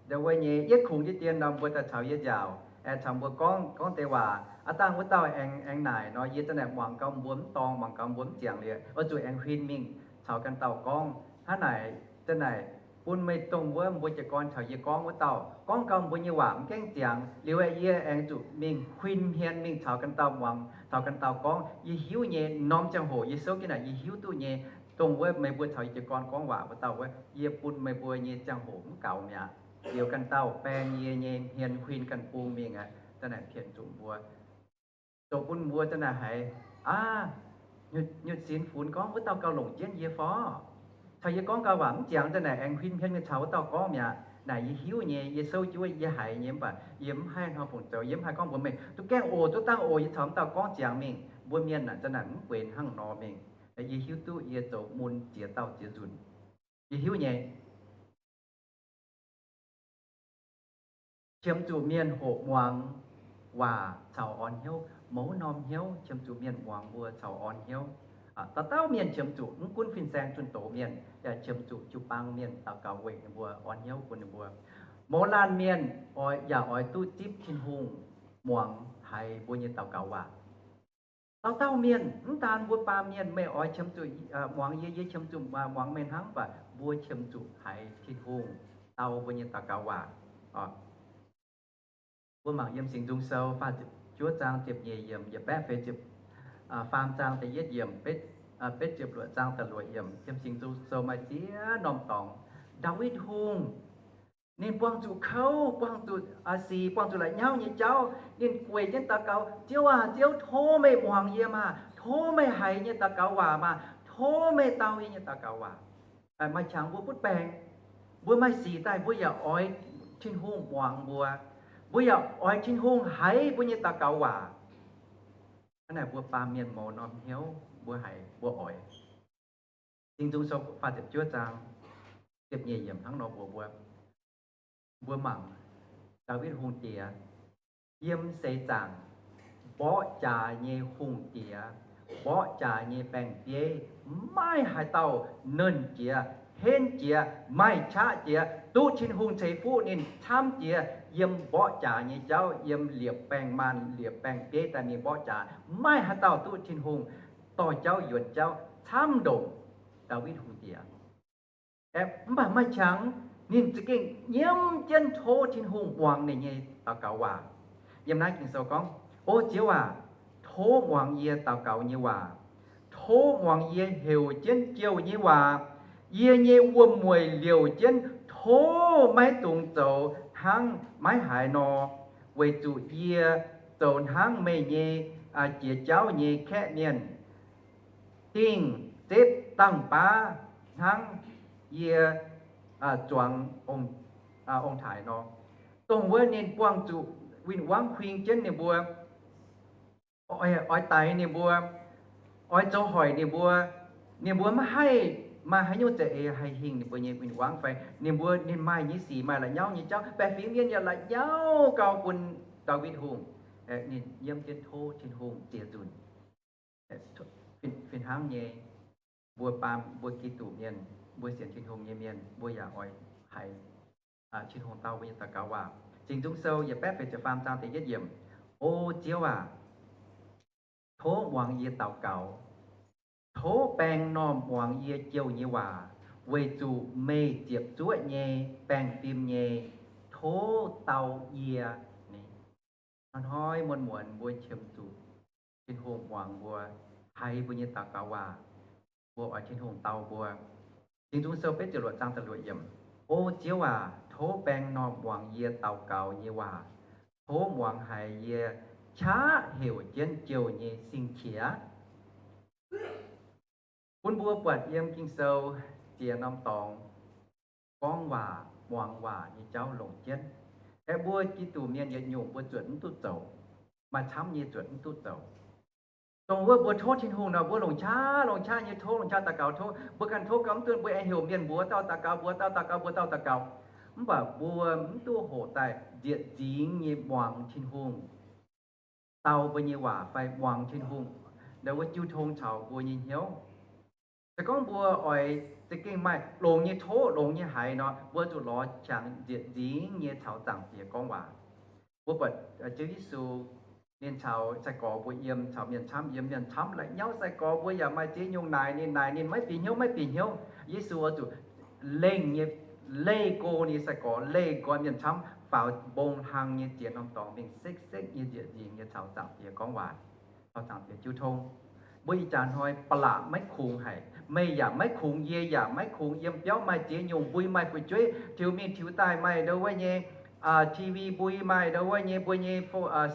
ndau wuov nyei yietv kungx jienv dien nor mbuo daaih caux yie nziaauc, aengx caux mbuo gorngv, gorngv deix waac. Aav dangh wuov dauh aengx, aengx naaic nor, yie zanc naaic muangx gau mbuo mv dorngx, muangx gau mbuo mv ziangx liuz, oix zuqc aengx huin mingh caux ganh dauh gorngv. Hnangv naaic zanc naaic bun meih dongh wuov mbuo jiez gorn caux yie gorngv wuov dauh gorngv gau mbuo nyei waac mv gaengh ziangx liuz, yie aengx zuqc mingh huin hmien mingh caux ganh dauh muangx, caux ganh dauh gorngv. Yie hiuv nyei, norm ziangh hoc yie souv jienv naaic yie hiuv duqv nyei, dongh wuov meih mbuo caux yie jiez gorn gorngv waac wuov dauh wuov, yie bun meih mbuo nyei ziangh hoc mv gaux mi'aqv. Liuz ganh dauh baeng yie nyei hmien huin ganh bung mingh aqv. Zanc naaic pienx zuqc mbuo, zoux bun mbuo zanc naaic haiz, aav, nyutc sinx funx gorngv wuov dauh gauh longc jienv yie fai? Caux yie gorngv gau waac mv ziangx, zanc naaic aengx huin hmien mingh caux wuov dauh gorngv mi'aqv. Naaic yie hiuv nyei, yie souv jienv wuov yie haiz nyei, mv baac yie mv haih hnoi fungc zoux, yie mv haih gorngv mbuox meih, duqv gaengh oc, duqv dangh oc, yie caux wuov dauh gorngv ziangx mingh. Mbuo mienh naaic zanc naaic mv benx hnangv nor mingh. Yie hiuv duqv yie zoux mun ziex dauh ziex nzunc. Yie hiuv nyei. Qiemx zuqc mienh hoqc muangx waac caux orn hnyouv, mouz norm hnyouv qiemx zuqc mienh muangx mbuo caux orn hnyouv. Dauh dauh mienh qiemx zuqc, mv gunv fin-saeng zunh doz mienh, yaac qiemx zuqc jiu-baang mienh daux gaux weic ninh mbuo, orn hnyouv bun ninh mbuo. Mouz laanh mienh oix, yaac oix duqv zipv Tin-Hungh muangx haiz mbuo nyei daux gaux waac. Dauh dauh mienh, mv daan mbuo baamh mienh, meih oix qiemx zuqc muangx yie, yie qiemx zuqc muangx meih hnangv, mv baac mbuo qiemx zuqc haiz Tin-Hungh dau mbuo nyei daux gaux waac. Mbuo mangc yiem Singx Nzung Sou faah ziepc juov zaang ziepc nyeic yiemc, yietc baeqv feix ziepc, faam zaang da'yietv yiemc, betv, betv ziepc luoqc zaang da'luoqc yiemc, yiem Singx Nzung Sou maaih ziex norm dorngx. Ndaawitv Hungh ninh buangh zuqc kouv, buangh zuqc sic, buangh zuqc la'nyauv nyei jauv, ninh gueic jienv daux gaux, Ziouv aac, Ziouv, tov meih muangx yie maah! Tov meih haiz yie nyei daux gaux waac maah! Tov meih dau yie nyei daux gaux waac. Maaih qangx mbuo butv baengc, mbuo maaih sic daaih mbuo yaac oix Tin-Hungh muangx mbuo, mbuo yaac oix Tin-Hungh haiz mbuo nyei daux gaux waac. Hnangv naaic mbuo baamh mienh mouz norm hnyouv mbuo haiz mbuo oix. Singx Nzung Sou faah ziepc juov zaang ziepc nyeic yiemc hnangv nor mbuox mbuo, mbuo mangc Ndaawitv Hungh Diex, yiem seix zaangc mborqv jaax nyei hungh diex, mborqv jaax nyei baeng-bieiv, maiv haaix dauh nernh jiex, henv jiex, maaih qaqv jiex, duqv Tin-Hungh ceix fuqv ninh camv jiex. Yiem mborqv jaax nyei jauv, yiem liepc baeng-maanh liepc baeng-bieiv daaih mingh mborqv jaax, maiv haaix dauh duqv Tin-Hungh dorh jauv yuonx jauv camv ndongc Ndaawitv Hungh Diex. Mv baac maaih qangx ninh za'gengh nyiemv jienv tov Tin-Hungh muangx ninh nyei daux gaux waac. Yiem naaiv Ging-Sou gorngv, O Ziouv aac, tov muangx yie daux gaux nyei waac. Tov muangx yie heuc jienv jouh nyei waac. Yie nyei wuom-mueic liouc jienv, tov maiv dungx zoux hnangv maiv haaix nor, weic zuqc yie zoux hnangv meih nyei jiex jauv nyei kaeqv mienh, dingh zepv dangh baav hnangv yie zuangx ong-taaix nor. Dongh wuov ninh buangh zuqc win-wangv huing jienv ninh mbuo, oix daix ninh mbuo, oix zoux hoic ninh mbuo. Ninh mbuo maiv haih maaih haaix nyungc za'eix haih hingh ninh mbuo nyei win-wangv fai ninh mbuo, ninh maaih nyei sic maaih la'nyauv nyei jauv, baeqc fingx mienh yaac la'nyauv gau bun Ndaawitv Hungh. Ninh nyiemv jienv tov Tin-Hungh ziex nzunc. Fih hnangv nyei, mbuo baamh, mbuo Giduc mienh, mbuo sienx Tin-Hungh nyei mienh, mbuo yaac oix haiz Tin-Hungh dau mbuo nyei daux gaux waac. Singx Nzung Sou yietc baeqv feix ziepc faam zaang da'yietv yiemc, O Ziouv aac, tov muangx yie daux gaux. Tov baeng normh muangx yie jouh nyei waac, weic zuqc meih ziepc zuoqv nyei, baengh fim nyei, tov dau yie. Hnoi-hnoi muonz-muonz mbuo qiemx zuqc Tin-Hungh muangx mbuo, haiz mbuo nyei daux gaux waac. Mbuo oix Tin-Hungh dau mbuo. Singx Nzung Sou betv ziepc luoqc zaang da'luoqc yiemc, O Ziouv aac, tov baeng normh muangx yie daux gaux nyei waac. Tov muangx haiz yie qaqv heuc jienv jouh nyei sing-qiex. Bun mbuo buatc yiem Ging-Sou ziex norm dorngx gorngv waac, muangx waac nyei jauv longc jienv. Aeqv, mbuo Giduc mienh yietc nyungc mbuo zuotc mv duqv zoux, maaih camv nyei zuotc mv duqv zoux. Dongh wuov mbuo tov Tin-Hungh nor, mbuo longc qaqv longc qaqv nyei tov, longc qaqv daux gaux tov. Mbuo ganh tov gau mv duqv, mbuo aengx heuc mienh mbuox dauh daux gaux, mbuox dauh daux gaux, mbuox dauh daux gaux. Mv baac mbuo mv duqv hoqc daaih nzieqc nzingx nyei muangx Tin-Hungh dau mbuo nyei waac fai muangx Tin-Hungh ndau wuov jiu tong caux mbuo nyei hnyouv. Se gorngv mbuo oix za'gengh maaih longx nyei tov, longx nyei haiz nor, mbuo zuqc lorz qangx nzieqc nzingx nyei caux Zaangc Diex gorngv waac. Mbuo buatc Ziouv Yesu ninh caux sai-gorx mbuo yiem, caux mienh camv yiem, mienh camv la'nyauv sai-gorx mbuo yaac maaih ziex nyungc naaic ninh, naaic ninh maiv bieqc hnyouv, maiv bieqc hnyouv. Yesu oix zuqc lengh nyei leih go ninh nyei sai-gorx, leih nqoi mienh camv faaux mbong hlang nyei ziex norm dorngx mingh sekv-sekv nyei nzieqc nzingx nyei caux Zaangc Diex gorngv waac, caux Zaangc Diex jiu tong. Mbuo ih jaax hnoi ba'laqc maiv kungx haic. Meih yaac maiv kungx, yie yaac maiv kungx. Yiem biauv maaih ziex nyungc mbui, maaih fu'jueiv tiux mingh tiux daaih, maaih ndau wuov nyei TV mbui, maaih ndau wuov nyei mbuo nyei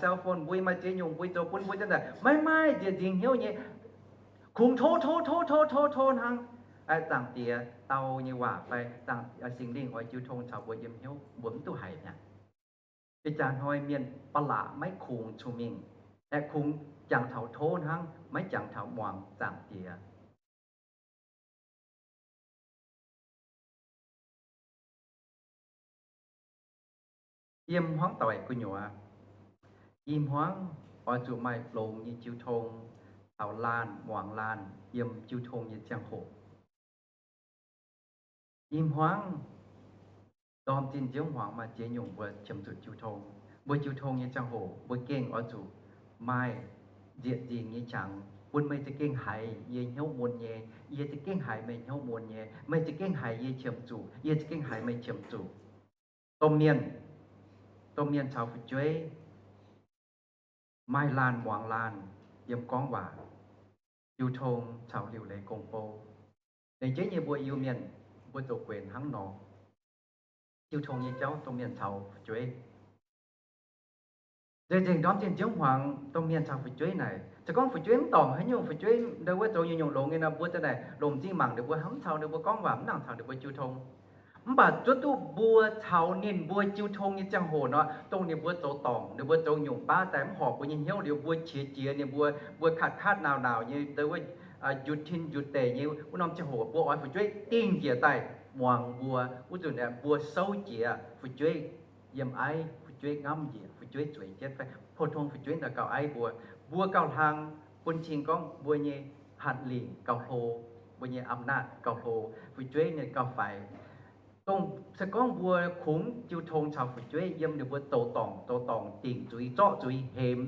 cell phone mbui, maaih ziex nyungc mbui zoux bun mbuo zanc-zanc maiv maaih nzieqc nzingx hnyouv nyei. Kungx tov tov tov tov tov tov hnangv. Zaangc Diex dau nyei waac fai Singx Lingh oix jiu tong caux mbuo yiem hnyouv, mbuo mv duqv haiz mi'aqv. Ih jaax hnoi mienh ba'laqc maiv kungx cun-mengh, aeqv, kungx jangx taux tov hnangv, maiv jangx taux muangx Zaangc Diex. Yiem hmuangv doic gu'nyuoz, i hmuangv oix zuqc maaih longx nyei jiu tong caux laanh muangx laanh yiem jiu tong nyei ziangh hoc. I hmuangv ndorm zinh nziouv hmuangx maaih ziex nyungc mbuo qiemx zuqc jiu tong. Mbuo jiu tong nyei ziangh hoc mbuo gengh oix zuqc maaih nzieqc nzingx nyei qangx bun meih za'gengh haiz yie hnyouv mun nyei, yie za'gengh haiz meih hnyouv mun nyei, meih za'gengh haiz yie qiemx zuqc, yie za'gengh haiz meih qiemx zuqc. Domh mienh, domh mienh caux fu'jueiv, maaih laanh muangx laanh yiem gorngv waac, jiu tong caux liuc leiz gong-bou. Laengz jienv nyei mbuo Iu-Mienh, mbuo zoux guenx hnangv nor, jiu tong nyei jauv domh mienh caux fu'jueiv. Nzengc-nzengc ndorm zinh nziouv hmuangx domh mienh caux fu'jueiv naaic, se gorngv fu'jueiv mv dorngc haaix nyungc, fu'jueiv ndau wuov zoux nyungc-nyungc longx nyei nor, mbuo daaih naaic longc m'zing mangc ninh mbuo, hnangv mv caux ninh mbuo gorngv waac, mv nangc caux ninh mbuo jiu tong. Mv baac zuov duqv mbuo caux ninh mbuo jiu tong nyei ziangh hoc nor, dongh ninh mbuo zoux dorngc, ninh mbuo zoux nyungc baav daaih mv horpc mbuo nyei hnyouv liuz, mbuo qiex jiez ninh mbuo, mbuo katv-katv nauc-nauc nyei ndau wuov, njutc tin njutc deic nyei wuov norm ziangh hoc, mbuo oix fu'jueiv dingh njiec daaih muangx mbuo. Wuov nzunc aeqv, mbuo souv jiex fu'jueiv yiem aiv, fu'jueiv ngamv njiec, fu'jueiv zueiz jienv fai pou-tong fu'jueiv daaih gauh aiv mbuo, mbuo gauh hlang bun cing gorngv mbuo nyei hatc lingc gauh hlo, mbuo nyei อำนาจ gauh hlo, fu'jueiv ninh gauh faix. Dongh se gorngv mbuo kungx jiu tong caux fu'jueiv yiem ninh mbuo zoux dorngc, zoux dorngc dingc zuiz, zorqv zuiz, hemx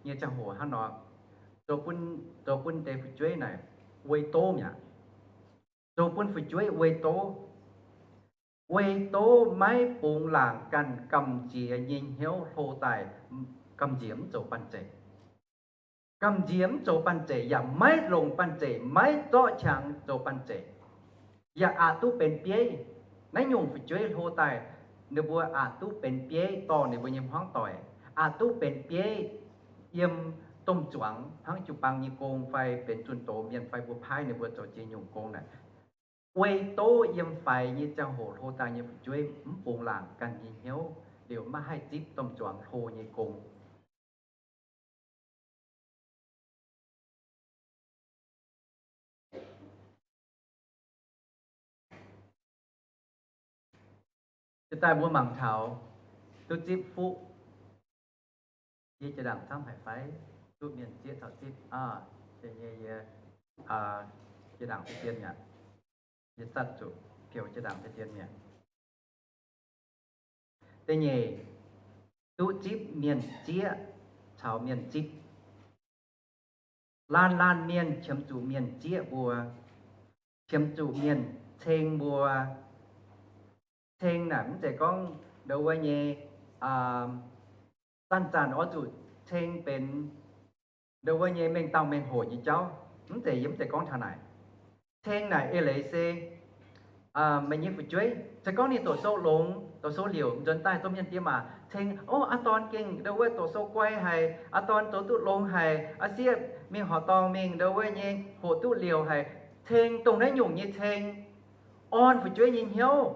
nyei ziangh hoc hnangv nor, zoux bun, zoux bun deix fu'jueiv naaic uei doz mi'aqv. Zoux bun fu'jueiv uei doz, uei doz maiv bungx laangc ganh gamh nziex nyei hnyouv hlo daaih, gamh nziex mv zoux banh zeic. Gamh nziex mv zoux banh zeic yaac maiv longc banh zeic, maiv zorqv qangx zoux banh zeic, yaac aqc duqv benx bieiv. Naaiv nyungc fu'jueiv hlo daaih, ninh mbuo aqc duqv benx bieiv dorh ninh mbuo nyei hmuangv doic, aqc duqv benx bieiv yiem domh zuangx hnangv jiu-baang nyei gong fai benx zunh doz mienh fai mbuo paaiv ninh mbuo zoux jiex nyungc gong naaic. Uei doz yiem faix nyei ziangh hoc hlo daaih nyei fu'jueiv mv bungx laangc ganh nyei hnyouv liuz maiv haih zipv domh zuangx hlo nyei gong. Jiex daaih mbuo mangc taux duqv zipv fuqv. Yie jiex ndaangc camv haic fai? Duqv mienh zieqv caux zipv aa, da'nyeic yie jiex ndaangc deix dien mi'aqv. Yie zatv zuqc peux jiex ndaangc deix dien mi'aqv. Da'nyeic, duqv zipv mienh zieqv caux mienh zipv. Laanh laanh mienh qiemx zuqc mienh zieqv mbuo, qiemx zuqc mienh ceng mbuo. Ceng naaic mv zeiz gorngv ndo wuov nyei, zanc-zanc oix zuqc ceng benx ndo wuov nyei mengh dauh mengh hoc nyei jauv. Mv zeiz, yie mv zeiz gorngv taux naaic. Ceng naaic eix leiz se meih nyei fu'jueiv, se gorngv ninh doqc sou longx, doqc sou liouc nzuonx daaih domh mienh diex maac ceng, o, aa dorn gengh ndo wuov doqc sou guai haic, aa dorn zoux duqv longx haic, aa sieqv mingh horqc dorngh mingh ndo wuov nyei hoqc duqv liouc haic. Ceng dongh naaiv nyungc nyei ceng orn fu'jueiv nyei hnyouv.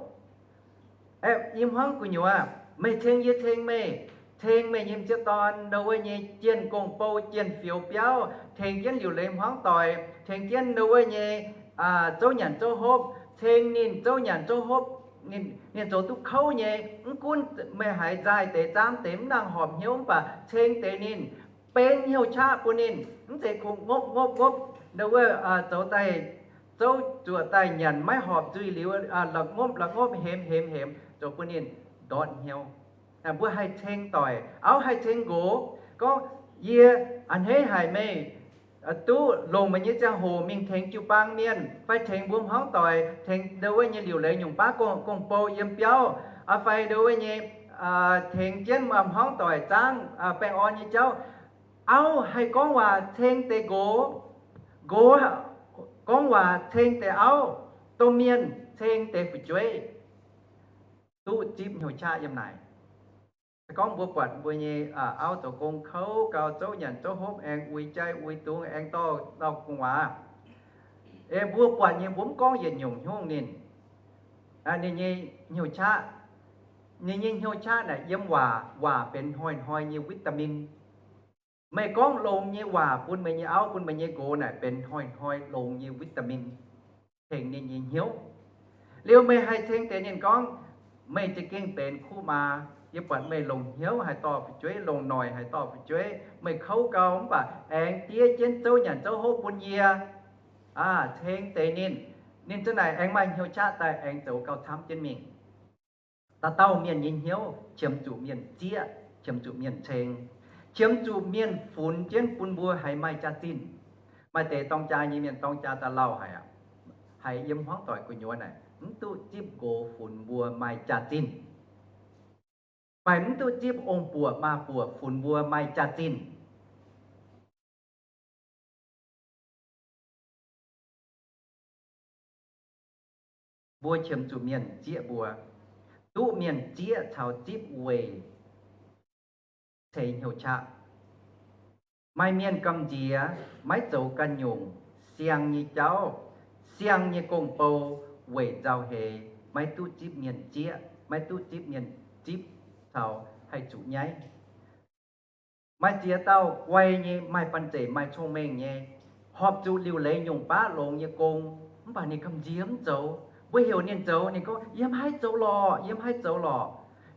Aeqv, i hmuangv gu'nyuoz, meih ceng yie ceng meih, ceng meih nyei m'sieqv dorn ndo wuov nyei jienh gong-bou, jienh fioux biauv, tengx jienv liuc leiz hmuangv doic, tengx jienv ndo wuov nyei zouv nyanc zouv hopv, ceng ninh zouv nyanc zouv hopv, ninh zoux duqv kouv nyei. Mv gunv meih haiz nzaaih deix zaamv deix mv nangc horpc hnyouv mv baac ceng deix ninh, benx hnyouv qaqv bun ninh, mv zeiz kungx ngopv ngopv ngopv ndo wuov zoux daaih, zouv zuoqc daaih nyanc maiv horpc nzuih liuz la'ngopv la'ngopv hemx hemx hemx zoux bun ninh ndortv hnyouv. Mbuo haih ceng doic, auv haih ceng nqox, gorngv, yie a'hneiv haic meih duqv longc meih nyei ziangh hoc mingh tengx jiu-baang mienh fai tengx mbuo hmuangv doic, tengx ndo wuov nyei liuc leiz nyungc baav gong-bou yiem biauv, fai ndo wuov nyei tengx jienv hmuangv doic zaangv baengh orn nyei jauv. Auv haih gorngv waac ceng deix nqox, nqox gorngv waac ceng deix auv, domh mienh ceng deix fu'jueiv. Duqv zipv hnyouv qaqv yiem naaic. Se gorngv mbuo buatc mbuo nyei auv zoux gong kouv gau, zouv nyanc zouv hopv, aengx uix jai uix dungz, aengx dorh lauh gu'nguaaz, mbuo buatc nyei, mbuo mv gorngv yietc nyungc hnyouv ninh, ninh nyei hnyouv qaqv, ninh nyei hnyouv qaqv naaic yiem waac, waac benx hnoi-hnoi nyei vitamin. Meih gorngv longx nyei waac bun meih nyei auv, bun meih nyei nqox naaic benx hnoi-hnoi longx nyei vitamin tengx ninh nyei hnyouv. Liuz meih haih ceng deix ninh gorngv, meih za'gengh benx kuv maa. Yie buatc meih longc hnyouv haaix dorh fu'jueiv, longc noic haaix dorh fu'jueiv, meih kouv gau mv baac aengx diev jienv zouv nyanc zouv hopv bun yie. Ceng deix ninh, ninh za'naaic aengx maaih hnyouv qaqv daaih aengx zoux gauh camv jienv mingh. Dauh dauh mienh nyei hnyouv qiemx zuqc mienh zieqv, qiemx zuqc mienh ceng, qiemx zuqc mienh funx jienv bun mbuo haiz maaih jaax-zinh. Maaih deix dorng jaa nyei mienh dorng jaa daaih lauh haic aqv, haiz yiem hmuangv doic gu'nyuoz naaic mv duqv zipv nqox funx mbuo maaih jaax-zinh, fai mv duqv zipv ong-buoc maa-buoc funx mbuo maaih jaax-zinh. Mbuo qiemx zuqc mienh zieqv mbuo, duqv mienh zieqv caux zipv weic ceix hnyouv qaqv. Maaih mienh gamh nziex maiv zoux ganh nyungc, siang nyei jauv, siang nyei gong-bou, weic nzauh heix, maiv duqv zipv mienh zieqv, maiv duqv zipv mienh zipv caux haih zuqc nyaiv. Maaih ziex dauh guai nyei, maaih banh zeic, maaih cong-mengh nyei, horpc zuqc liuc leiz nyungc baav longx nyei gong, mv baac ninh gamh nziex mv zoux. Mbuo heuc ninh zoux, ninh gorngv, yie mv haih zoux lorqc, yie mv haih zoux lorqc.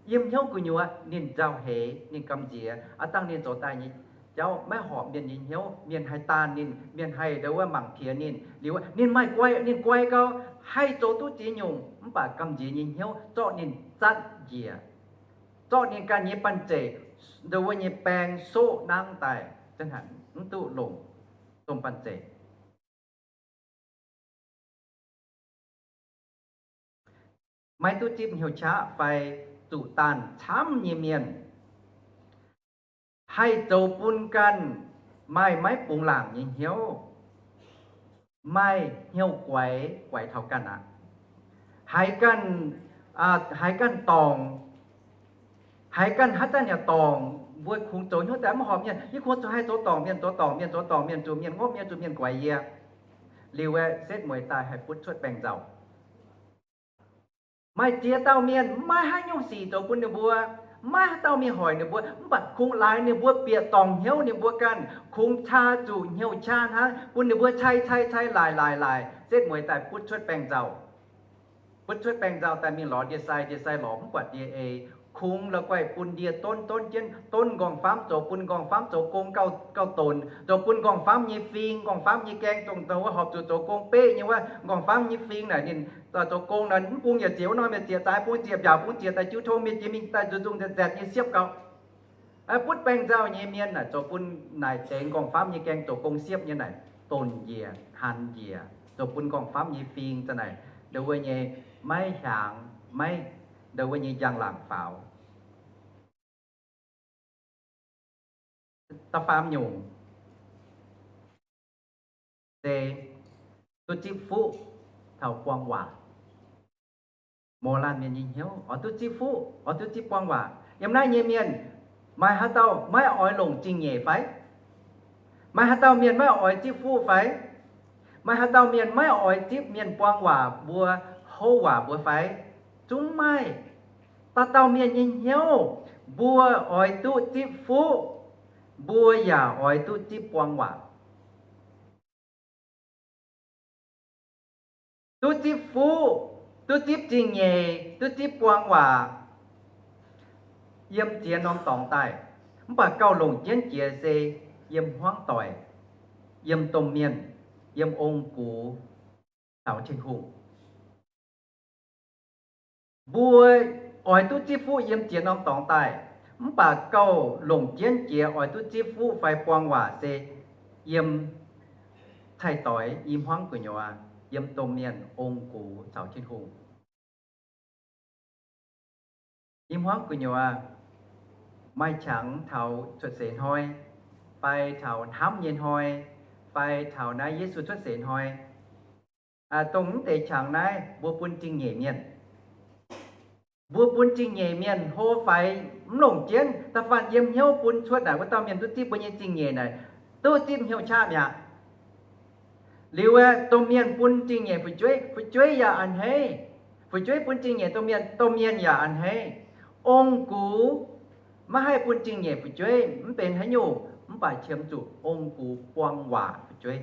Yiem hnyouv gu'nyuoz ninh nzauh heix, ninh gamh nziex. Aav dangh ninh zoux daaih nyei jauv maiv horpc mienh nyei hnyouv, mienh haih daanh ninh, mienh haih ndau wuov mangc piex ninh. Liuz ninh maaih guai, ninh guai gau, haih zoux duqv ziex nyungc, mv baac gamh nziex nyei hnyouv zorqv ninh zatv njiec, zorqv ninh ganh nyei banh zeic, ndau wuov nyei baeng soqv nangv daaih, mv duqv longc domh banh zeic. Maiv duqv zipv hnyouv qaqv fai zuqc daanh camv nyei mienh, haih zoux bun ganh maaih maiv bungx laangc nyei hnyouv, maaih hnyouv guaix, guaix taux ganh aqv. Haiz ganh, haiz ganh dorngc, haiz ganh haaix zanc yaac dorngc, mbuo kungx zoux hnyouv daaih mv horpc mienh, yie kungx zuqc haih zoux dorngc mienh, zoux dorngc mienh, zoux dorngc mienh, zuqc mienh ngopv mienh, zuqc mienh guaix yie. Liuz aeqv, setv mueiz daaih haih butv cuotv baengh nzauh. Maaih ziex dauh mienh maiv haaix nyungc sic zoux bun ninh mbuo, maiv haaix dauh mienh hoic ninh mbuo, mv baac kungx laaix ninh mbuo bieqc dorngc hnyouv ninh mbuo ganh, kungx caa zuqc hnyouv qaqv hnangv, bun ninh mbuo cai cai cai, laaic laaic laaic, setv mueiz daaih butv cuotv baengh nzauh. Butv cuotv baengh nzauh daaih mingh lorz ndie-sai, ndie-sai lorz mv buatc ndie-ei. Kungx la'guaih bun ndie donv, donv jienv, donv nqorngv-famv zoux, bun nqorngv-famv zoux gong gauh, gauh donx, zoux bun nqorngv-famv nyei fing, nqorngv-famv nyei gaeng, dongh, dongh wuov horpc zuqc zoux gong beqv nyei wuov, nqorngv-famv nyei fing naaic ninh zoux gong naaic mv bung yaac zieqc, wuov norm yaac zieqc, zaaix bung zieqc, mbiaauc bung zieqc, daaih jiu tong mienh jiex mingh daaih nzuqc nzungh nzengc nzengc nyei siepv gauh. Butv baengh nzauh nyei mienh naaic zoux bun naaic deix nqorngv-famv nyei gaeng zoux gong siepv nyei naaic donx njiec, hanx njiec, zoux bun nqorngv-famv nyei fing za'naaic ndau wuov nyei maiv hiaangx, maiv ndau wuov nyei njang-laangc faaux. Da'faam nyungc se duqv zipv fuqv taux buang waac. Mouz laanh mienh nyei hnyouv oix duqv zipv fuqv, oix duqv zipv buang waac. Yiem naaiv nyei mienh, maaih haaix dauh maiv oix longc zingh nyeic fai? Maaih haaix dauh mienh maiv oix zipv fuqv fai? Maaih haaix dauh mienh maiv oix zipv mienh buang waac mbuo, houv waac mbuo fai? Zungv maaih. Dauh dauh mienh nyei hnyouv, mbuo oix duqv zipv fuqv, mbuo yaac oix duqv zipv buang waac. Duqv zipv fuqv, duqv zipv zingh nyeic, duqv zipv buang waac, yiem ziex norm dorngx daaih. Mv baac gauh longc jienv jiex se yiem hmuangv doic, yiem domh mienh, yiem ong-gux caux Tin-Hungh. Mbuo oix duqv zipv fuqv yiem ziex norm dorngx daaih, mv baac gauh longc jienv jiex oix duqv zipv fuqv fai buang waac se yiem cai-doix i hmuangv gu'nyuoz, yiem domh mienh, ong-gux caux Tin-Hungh. I hmuangv gu'nyuoz maaih qangx taux cuotv seix hnoi, fai taux hnamv nyei hnoi, fai taux naaiv Yesu cuotv seix hnoi. Dongh mv deix qangx naaiv mbuo bun zingh nyeic mienh. Mbuo bun zingh nyeic mienh hlo faix mv longc jienv, da'faanh yiem hnyouv bun cuotv naaic wuov dauh mienh duqv zipv mbuo nyei zingh nyeic naaic, duqv zipv hnyouv qaqv mi'aqv. Liuz aeqv, domh mienh bun zingh nyeic fu'jueiv, fu'jueiv yaac a'hneiv. Fu'jueiv bun zingh nyeic domh mienh, domh mienh yaac a'hneiv. Ong-gux maiv haih bun zingh nyeic fu'jueiv mv benx haaix nyungc, mv baac qiemx zuqc ong-gux buang waac fu'jueiv.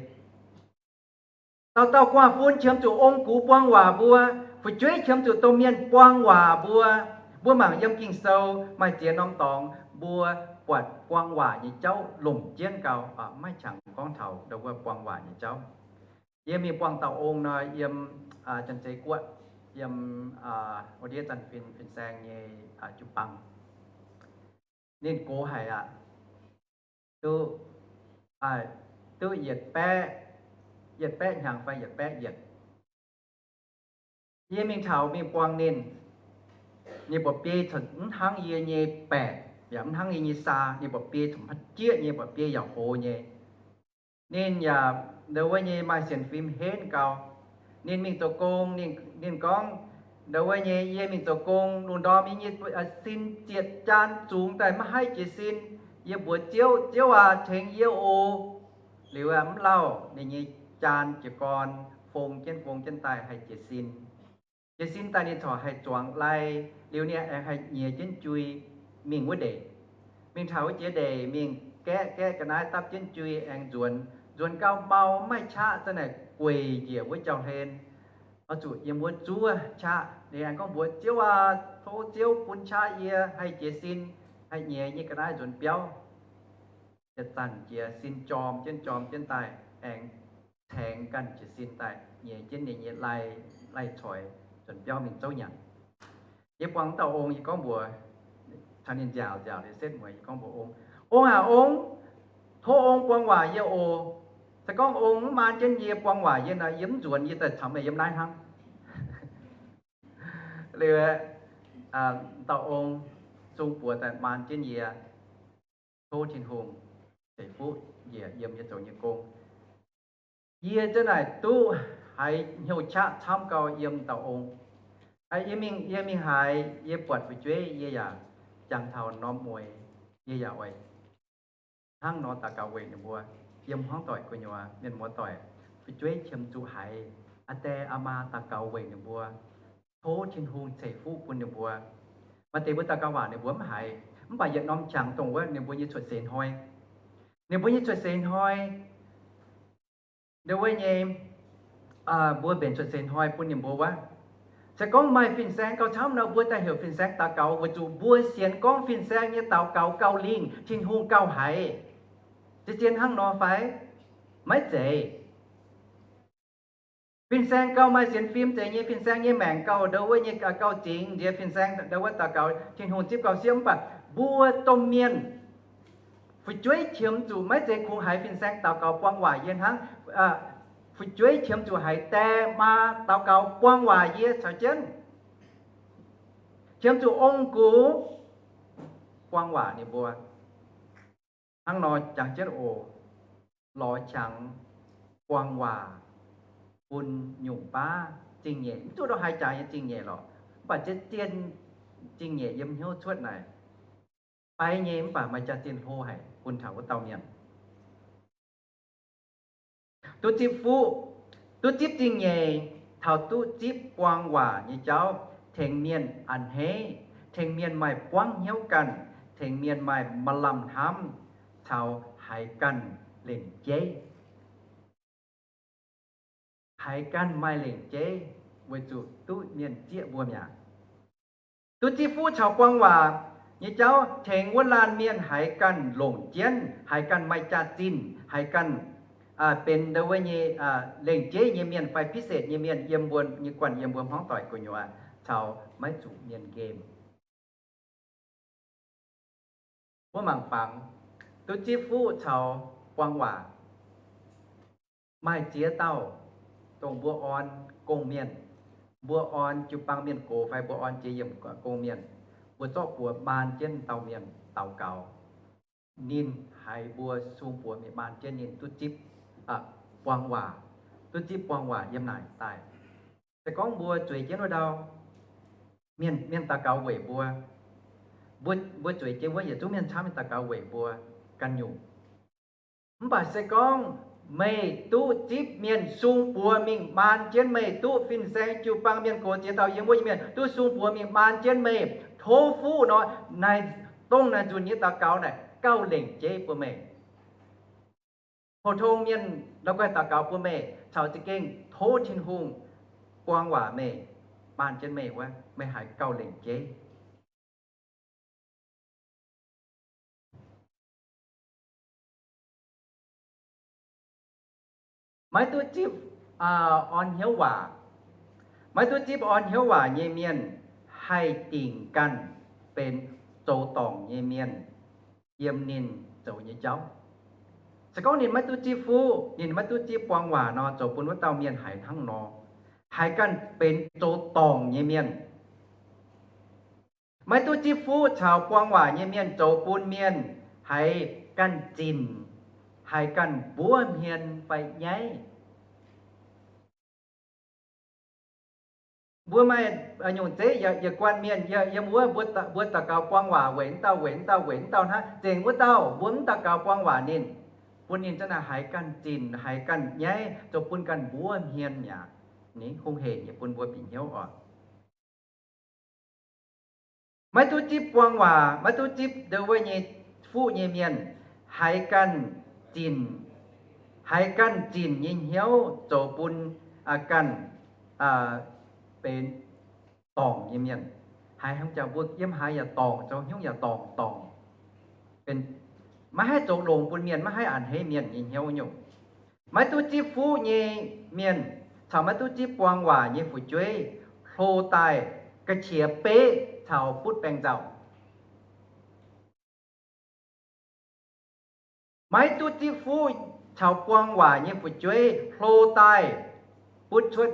Dauh dauh gu'nguaaz-fun qiemx zuqc ong-gux buang waac mbuo, fu'jueiv qiemx zuqc domh mienh buang waac mbuo. Mbuo mangc yiem Ging-Sou maaih ziex norm dorngx mbuo buatc buang waac nyei jauv longc jienv gau, maiv qangx gorngv taux ndau wuov buang waac nyei jauv. Yie mingh buangh dauh ong nor, yiem Janx-Zei Guoqv, yiem wuov ndiev Zanc Fin, Fin-Saeng nyei jiu-baang. Ninh gox haic aqv. Duqv, duqv yietc baeqv, yietc baeqv hnyangx fai yietc baeqv yietc. Yie mingh taux mingh buangh ninh, ninh buatc biei mv hnangv yie nyei baeqc, yaac mv hnangv yie nyei saa. Ninh buatc biei mv jieqv nyei, buatc biei yaac hoz nyei. Ninh yaac ndau wuov nyei maaih sienx fim henv gau. Ninh mingh zoux gong, ninh Ninh gorngv, ndau wuov nyei, yie mingh zoux gong, lungh ndorm yie nyei sin zietc jaan zungx daaih maiv haih jiez sin. Yie mbuox Ziouv, Ziouv aac, tengx yie oc. Liuz mv lauh ninh nyei jaan jiez gorn fong jienv fong jienv daaih haih jiez sin. Jiez sin daaih ninh corc haih zuangx lai. Liuz ninh aengx haih nyiex jienv jui mingh wuov ndeic. Mingh taux wuov jiex ndeic mingh gaeqv gaeqv ga'naaiv dapv jienv jui aengx nzuonx. Nzuonx gau mau mv maaih qaqv, zanc naaic gueic njiec wuov jauv-hlen. Oix zuqc yiem wuov zuov qaqv. Ninh aengx gorngv mbuox Ziouv aac, tov Ziouv bun qaqv yie haih jiez sin, haih nyiex nyei ga'naaiv nzuonx biauv. Yietc zanc jiex sin jorm jienv jorm jienv daaih, aengx caengx ganh jiez sin daaih nyiex jienv ninh nyei lai, lai-coix nzuonx biauv mingh zouv nyanc. Yie buangh dauh ong, yie gorngv mbuox, caux ninh nziaauc nziaauc liuz setv mueiz, yie gorngv mbuox ong, Ong aac ong, tov ong buang waac yie oc. Se gorngv ong mv maan jienv yie buang waac yie nor, yie mv nzuonx, yie daaih caux meih yiem naaiv hnangv. Liuz dauh ong sung buoz daaih maan jienv yie. Tov Tin-Hungh ceix fuqv njiec yiem yie zoux nyei gong. Yie zanc naaic duqv haiz hnyouv qaqv camv gau yiem dauh ong. Yie mingh, yie mingh haaix, yie buatc fu'jueiv yie yaac jangx taux norm mueiz, yie yaac oix hnangv nor daux gaux weic ninh mbuo. Yiem hmuangv doic gu'nyuoz mienh muoz-doic, fu'jueiv qiemx zuqc haiz aa die aa maa daux gaux weic ninh mbuo, tov Tin-Hungh ceix fuqv bun ninh mbuo. Maaih deix mbuo daux gaux waac ninh mbuo mv haiz, mv baac yietc norm qangx dongh wuov ninh mbuo nyei cuotv seix hnoi, ninh mbuo nyei cuotv seix hnoi, ndau wuov nyei, mbuo mbenc cuotv seix hnoi bun ninh mbuo wuov. Se gorngv maaih fin-saeng gauh camv nor, mbuo daaih heuc fin-saeng daux gaux, weic zuqc mbuo sienx gorngv fin-saeng nyei daux gaux gauh lingh, Tin-Hungh gauh haiz. Zien zien hnangv nor fai? Maiv zeiz. Fin-saeng gauh maaih sienx fim zeiz nyei, fin-saeng nyei maengc gauh ndau wuov nyei, gauh zingx nziex fin-saeng ndau wuov daux gaux, Tin-Hungh zipv gauh siepv. Mv baac mbuo domh mienh fu'jueiv qiemx zuqc maiv zeiz kungx haiz fin-saeng daux gaux buang waac yie hnangv. Fu'jueiv qiemx zuqc haiz die maa daux gaux buang waac yie caux jienv, qiemx zuqc ong-gux buang waac ninh mbuo. Hnangv nor jangx jienv oc, lorz qangx buang waac bun nyungc baav zingh nyeic. Mv zuqc ndongc haaix jaax nyei zingh nyeic lorqc, mv baac zien zien zingh nyeic yiem hnyouv cuotv naaic, fai nyei mv baac maaih jaax-zinh hlo haic bun taux wuov dauh mienh. Duqv zipv fuqv, duqv zipv zingh nyeic, taux duqv zipv buang waac nyei jauv, tengx mienh a'hneiv, tengx mienh maaih buangv hnyouv ganh, tengx mienh maaih maaih lamh hnamv, caux haiz ganh lengc jeiv. Haiz ganh maaih lengc jeiv weic zuqc duqv mienh zieqv mbuo mi'aqv. Duqv zipv fuqv caux buang waac nyei jauv tengx wuov laanh mienh haiz ganh longc jienv, haiz ganh maaih jaax-zinh, haiz ganh benx ndau wuov nyei lengc jeiv nyei mienh fai พิเศษ nyei mienh yiem mbuo nyei guanh, yiem mbuo hmuangv doic gu'nyuoz, caux maiv zuqc mienh nqemh. Wuov mangc fangx, duqv zipv fuqv caux buang waac. Maaih ziex dauh dongh mbuo orn gong-mienh, mbuo orn jiu-baang mienh gox fai mbuo orn jiex yiemc gong-mienh, mbuo zorqv buoz maan jienv dauh mienh daux gaux. Ninh haiz mbuo sung buoz mingh maan jienv ninh duqv zipv buang waac, duqv zipv buang waac yiem naaic daaih. Se gorngv mbuo zueiz jienv wuov ndau, mienh, mienh daux gaux weic mbuo, mbuo, mbuo zueiz jienv wuov yietc zungv mienh camv mingh daux gaux weic mbuo ganh nyungc. Mv baac se gorngv meih duqv zipv mienh sung buoz mingh maan jienv meih, duqv fin-saeng jiu-baang mienh gox ziex dauh yiem wuov nyei mienh duqv sung buoz mingh maan jienv meih, tov fuqv nor, naaiv dongh naaiv nzunc nyei daux gaux naaic gauh lengc jeiv bun meih. Pou-tong mienh la'guaih daux gaux bun meih caux za'gengh tov Tin-Hungh buang waac meih, maan jienv meih wuov, meih haiz gauh lengc jeiv. Maiv duqv zipv orn hnyouv waac. Maiv duqv zipv orn hnyouv waac nyei mienh haih dingc ganh benx zoux dorngc nyei mienh yiem ninh zoux nyei jauv. Se gorngv ninh maiv duqv zipv fuqv, ninh maiv duqv zipv buang waac nor, zoux bun wuov dauh mienh haiz hnangv nor, haiz ganh benx zoux dorngc nyei mienh. Maiv duqv zipv fuqv caux buang waac nyei mienh zoux bun mienh haiz ganh zinc, haiz ganh mbuov hmien fai nyaiv. Mbuo maaih nyungc zeiv yietc guanh mienh yiem wuov, mbuo daux gaux buang waac weic wuov dauh, weic wuov dauh, weic wuov dauh hnangv. Zengc wuov dauh mbuo mv daux gaux buang waac ninh, bun ninh za'naaic haiz ganh zinc, haiz ganh nyaiv, zoux bun ganh mbuov hmien mi'aqv. Ninh hungh heic nyei bun mbuo bieqc hnyouv oc. Maiv duqv zipv buang waac, maiv duqv zipv ndau wuov nyei fuqv nyei mienh, haiz ganh zinc, haiz ganh zinc nyei hnyouv zoux bun ganh benx dorngc nyei mienh. Haiz hnangv jaax mbuo yiem haaix yaac dorngc, zoux hnyouv yaac dorngc dorngc, maiv haih zoux longx bun mienh, maiv haih a'hneiv mienh nyei hnyouv nyungc. Maiv duqv zipv fuqv nyei mienh caux maiv duqv zipv buang waac nyei fu'jueiv hlo daaih ga'qiex beqv caux butv baengc nzauh. Maiv duqv zipv fuqv caux buang waac nyei fu'jueiv hlo daaih butv cuotv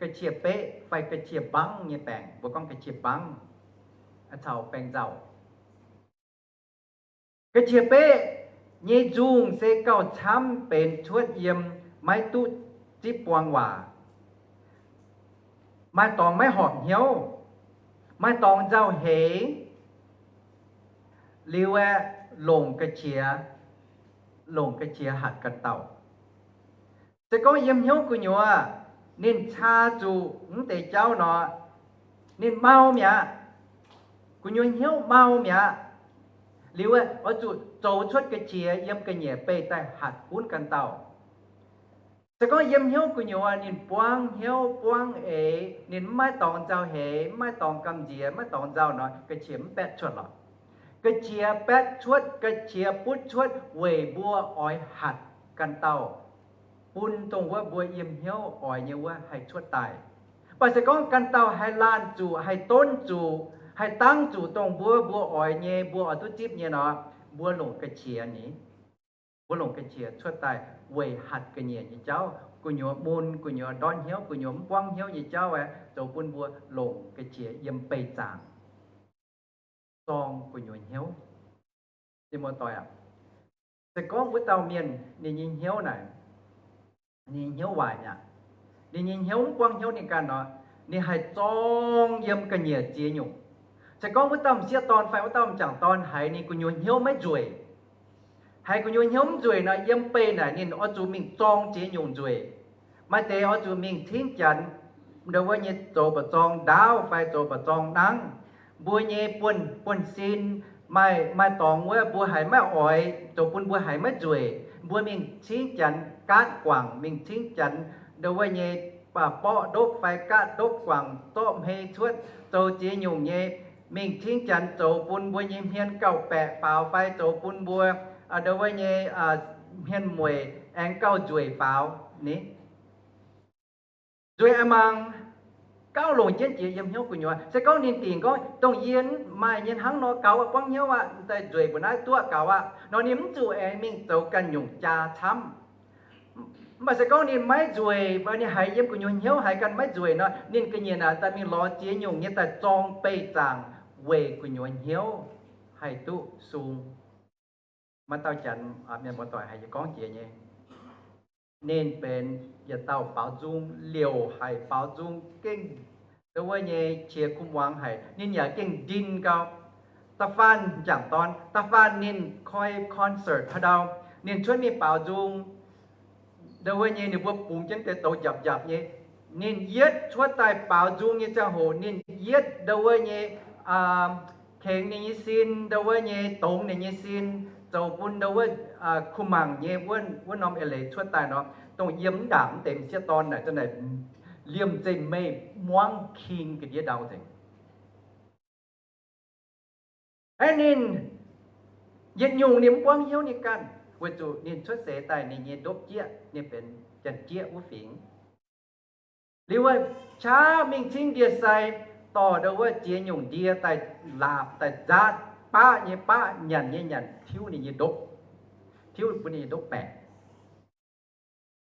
ga'qiex beqv fai ga'qiex mbangv nyei baengc, mbuo gorngv ga'qiex mbangv caux baengc nzauh. Ga'qiex beqv nyei nzungh se gauh camv benx cuotv yiem maiv duqv zipv buang waac, maaih dorngx maiv horpc hnyouv, maaih dorngx nzauh heix, liuz aeqv, longc ga'qiex, longc ga'qiex hatc ganh dauh. Se gorngv yiem hnyouv gu'nyuoz ninh caa zuqc mv deix jauv nor, ninh mau mi'aqv. Gu'nyuoz hnyouv mau mi'aqv. Liuz aeqv, oix zuqc zoux cuotv ga'qiex yiem ga'nyiec beih daaih hatc gunv ganh dauh. Se gorngv yiem hnyouv gu'nyuoz ninh buangv hnyouv buangv eix, ninh mv maaih dorngx nzauh heix, mv maaih dorngx gamh nziex, mv maaih dorngx nzauh nor, ga'qiex mv baetv cuotv lorqc. Ga'qiex baetv cuotv, ga'qiex butv cuotv weic mbuo oix hatc ganh dauh, bun dongh wuov mbuo yiem hnyouv oix nyei wuov haih cuotv daaih. Mv baac se gorngv ganh dauh haih laanh zuqc, haih donv zuqc, haih dangv zuqc dongh mbuo, mbuo oix nyei, mbuo oix duqv zipv nyei nor, mbuo longc ga'qiex ni. Mbuo longc ga'qiex cuotv daaih weic hatc ga'nyiec nyei jauv, gu'nyuoz mun, gu'nyuoz ndortv hnyouv, gu'nyuoz mv buangv hnyouv nyei jauv aeqv, zoux bun mbuo longc ga'qiex yiem beih zaangc zorng gu'nyuoz hnyouv. Muoz-doic aac, se gorngv wuov dauh mienh ninh nyei hnyouv naaic, ninh nyei hnyouv waaic mi'aqv, ninh nyei hnyouv mv buangv hnyouv ninh ganh nor, ninh haih zorng yiem ga'nyiec ziex nyungc. Se gorngv wuov dauh m'sieqv dorn fai wuov dauh m'jangc dorn haiz ninh gu'nyuoz hnyouv maiv nzueic, haiz gu'nyuoz hnyouv mv nzueic nor, yiem beih naaic ninh oix zuqc mingh zorng ziex nyungc nzueic. Maaih deix oix zuqc mingh cingv janx, ndau wuov nyei zoux mba'zorng ndaauv fai zoux mba'zorng nangv. Mbuo nyei buonv-sin, maaih, maaih dorngx wuov mbuo haiz maiv oix, zoux bun mbuo haiz maiv nzueic, mbuo mingh cingv janx gaatv guangc, mingh cingv janx ndau wuov nyei borqv ndopv fai gaatv ndopv guangc zorqv hmei cuotv, zoux ziex nyungc nyei, mingh cingv janx zoux bun mbuo nyei hmien gauh baeqc faaux fai zoux bun mbuo ndau wuov nyei hmien mueic aengx gauh nzueic faaux ni. Nzueic a'maangc, gauh longc jienv jiex yiem hnyouv gu'nyuoz. Se gorngv ninh dingc gorngv dongh yie maaih nyei hnangv nor gaux aqv, buangv hnyouv aqv, daaih nzueic mbuo naaiv duqv gaux aqv nor, ninh mv zuqc aengx mingh zoux ganh nyungc jaa camv. Mv baac se gorngv ninh maiv nzueic, ninh haiz yiem gu'nyuoz hnyouv haiz ganh maiv nzueic nor, ninh ga'nyiec naaic daaih mingh lorz ziex nyungc nyei daaih zorng beih zaangc weic gu'nyuoz hnyouv haih duqv sung. Maaih dauh janx mienh muoz-doic haiz yie gorngv jiex nyei, ninh benx yietc dauh baaux nzung, liouc haic, baaux nzung gengh ndau wuov nyei qiex kuv muangx haic, ninh yaac gengh ndin gau. Da'faanh m'jangc dorn, da'faanh ninh koi concert haaix ndau, ninh cuotv mingh baaux nzung, ndau wuov nyei ninh mbuo bungx jienv deix douz njapc njapc nyei, ninh yietv cuotv daaih baaux nzung nyei ziangh hoc, ninh yietv ndau wuov nyei kengx ninh nyei sin, ndau wuov nyei dongz ninh nyei sin, zoux bun ndau wuov kuh mangc nyei wuov norm eix leiz cuotv daaih nor, dongh yiem mv ndaangc mv deix m'sieqv dorn naaic, liemh zeih meih muangv king ga'ndiev ndau nzengc. Aeqv, ninh yietc nyungc ninh mv buangv hnyouv ninh ganh, weic zuqc ninh cuotv seix daaih ninh nyei ndopv jieqv, ninh benx janx-jieqv wuov fingx. Liuz wuov qaqv mingh cingv ndie-sai, dorh ndau wuov ziex nyungc ndie daaih laapc daaih nzaatv, baqv nyei baqv, nyanc nyei nyanc, tiuv ninh nyei ndopv, tiuv bun ninh nyei ndopv baeqc.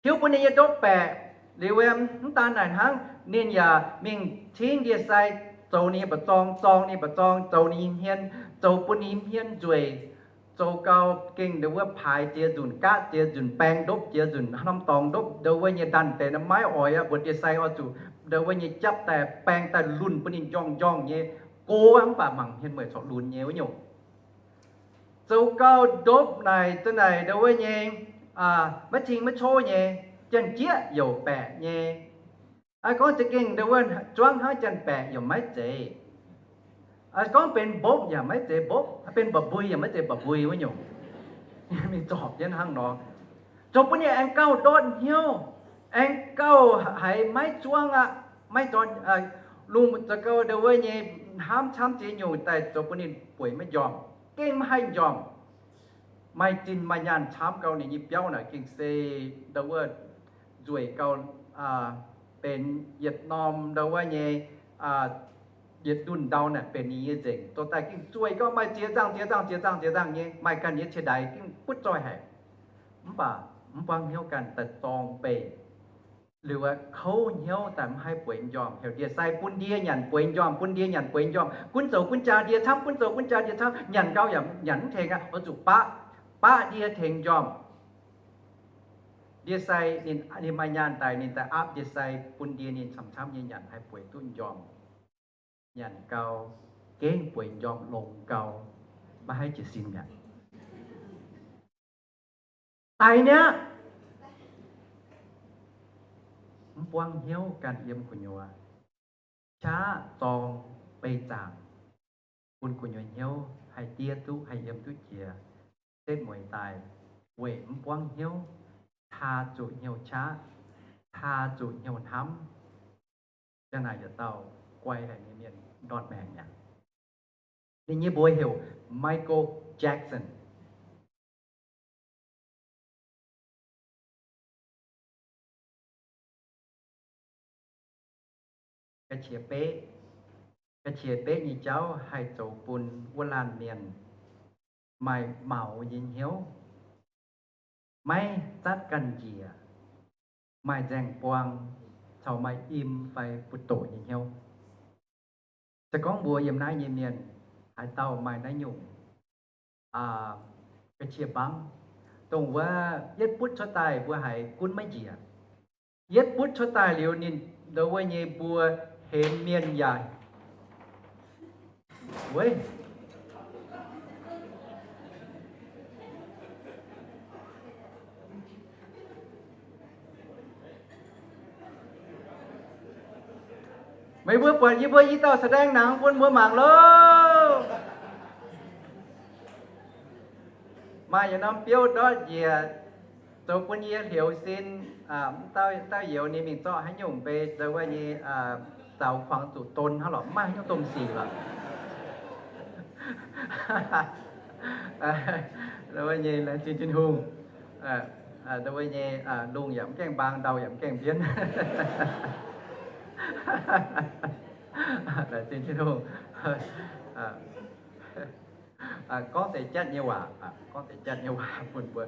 Tiuv bun ninh nyei ndopv baeqc. Liuz wuov mv daan naaic hnangv, ninh yaac mingh cingv ndie-sai, zoux ninh nyei mba'zorng, zorng ninh mba'zorng, zoux ninh nyei hmien, zoux bun ninh nyei hmien nzueic, zoux gau gengh ndau wuov paaix ziex nzunc, gaatv ziex nzunc, baeng ndopv ziex nzunc, haaix norm dorngx ndopv ndau wuov nyei, ndanh deix maiv oix aqv, mbuo ndie-sai oix zuqc ndau wuov nyei japv daaih baeng daaih lunh bun ninh njorngh njorngh nyei gox, mv baac mangc hmien mueic corc lunx nyei wuov nyungc. Zoux gau ndopv naaic za'naaic ndau wuov nyei, maiv cing maiv cov nyei, janx-jieqv youc baeqc nyei. Aa, gorngv za'gengh ndau wuov zuangv hnangv janx-baeqc yaac maiv zeiz. Aa, gorngv benx mbopv yaac maiv zeiz mbopv, benx mba'mbui yaac maiv zeiz mba'mbui wuov nyungc. Mingh zorpc jienv hnangv nor. Zoux bun ninh aengx gauh ndortv hnyouv, aengx gauh haiz maiv zuangv aqv, maiv dorn, lungh zoux gau ndau wuov nyei hnamv camv ziex nyungc daaih zoux bun ninh bueix maiv njormh, gengh maiv haih njormh. Maaih zinh maaih nyaanh camv gau ninh nyei biauv naaic gengh se ndau wuov nzueic gau, benx yietc norm ndau wuov nyei, yietc ndunh ndau naaic benx ninh nyei nzengc. Dorh daaih gengh nzueic gau, maaih ziex nzangh ziex nzangh ziex nzangh ziex nzangh nyei, maaih ganh nyei cie ndaix gengh butv zoih haic. Mv baac mv buangv hnyouv ganh daaih zorng beih. Liuz aeqv, kouv hnyouv daaih mv haih bueix njormh, heuc ndie-sai bun ndie nyanc bueix njormh, bun ndie nyanc bueix njormh. Gunv zoux gunv jaa ndie camv, gunv zoux gunv jaa ndie camv. Nyanc gau yaac nyanc mv tengx aqv, oix zuqc baqv, baqv ndie tengx njormh. Ndie-sai ninh, ninh maaih nyaanh daaih, ninh daaih aapv ndie-sai bun ndie ninh camv-camv nyei nyanc haih bueix duqv njormh. Nyanc gau, gengh bueix njormh longx gau, maiv haih jiez sin mi'aqv. Daic mi'aqv. Mv buangv hnyouv ganh yiem gu'nyuoz, qaqv zorng beih zaangc, bun gu'nyuoz hnyouv haih diev duqv, haih yiem duqv jiex. Setv mueiz daaih weic mv buangv hnyouv, taa zuqc hnyouv qaqv, taa zuqc hnyouv hnamv. Hnangv naaic yietc dauh guai haic nyei mienh ndortv maengc mi'aqv. Ninh nyei mbuox heuc Michael Jackson. Ga'qiex beqv, ga'qiex beqv nyei jauv haih zoux bun wuov laanh mienh maaih maux nyei hnyouv, maiv zatv ganh njiec, maaih nzaeng buang, caux maaih im fai buoz-doqc nyei hnyouv. Se gorngv mbuo yiem naaiv nyei mienh haaix dauh maaih naaiv nyungc ga'qiex bangv, dongh wuov yietv butv cuotv daaih mbuo haiz gunv maiv njiec. Yietv butv cuotv daaih liuz ninh ndau wuov nyei mbuo hemx mienh yaac, weic meih mbuo buatc yie mbuo i dauh แสดงหนัง bun mbuo mangc loh. Maaih yietc norm biouv ndortv njiec, zoux bun yie hleux sin, dauh youz ninh mingh zorqv haaix nyungc mbeix ndau wuov nyei, zaux kuangx zuqc don hnangv lorqc, maiv maaih haaix nyungc domh sic lorqc. Ndau wuov nyei laengz zingh Tin-Hungh. Ndau wuov nyei lungh yaac mv gaengh mbaang, ndau yaac mv gaengh mbienv. Laengz zingh Tin-Hungh. Gorngv deix jatv nyei waac, gorngv deix jatv nyei waac bun mbuo.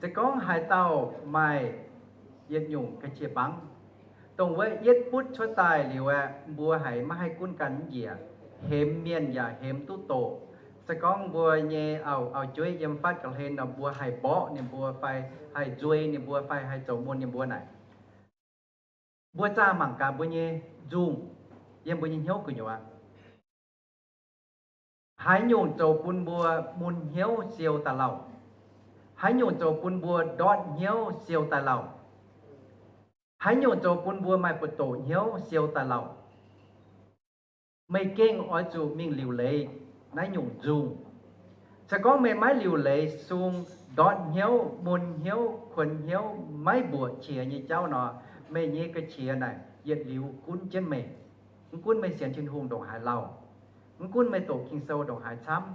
Se gorngv haaix dauh maaih yietc nyungc ga'qiex bangv, dongh wuov yietv butv cuotv daaih liuz aeqv, mbuo haiz maiv haih gunv ganh mv njiec, hemx mienh yaac hemx duqv doqc. Se gorngv mbuo nyei auv, auv-jueiv yiem fatv ga'hlen nor, mbuo haih mborqv ninh mbuo fai haih nzuei ninh mbuo fai haih zoux mun ninh mbuo naaic, mbuo zaah mangc gaax mbuo nyei nzungh, yiem mbuo nyei hnyouv gu'nyuoz. Haaix nyungc zoux bun mbuo mun hnyouv siou daaih lauh? Haaix nyungc zoux bun mbuo ndortv hnyouv siou daaih lauh? Haaix nyungc zoux bun mbuo maaih buoz-doqc hnyouv siou daaih lauh? Meih gengh oix zuqc mingh liuc leiz naaiv nyungc nzungh. Se gorngv meih maiv liuc leiz sung ndortv hnyouv, mun hnyouv, kuonx hnyouv, maiv mbuoqc qiex nyei jauv nor, meih nyei ga'qiex naaic yietc liuz gunv jienv meih. Mv gunv meih sienx Tin-Hungh ndongc haaix lauh, mv gunv meih doqc Ging-Sou ndongc haaix camv,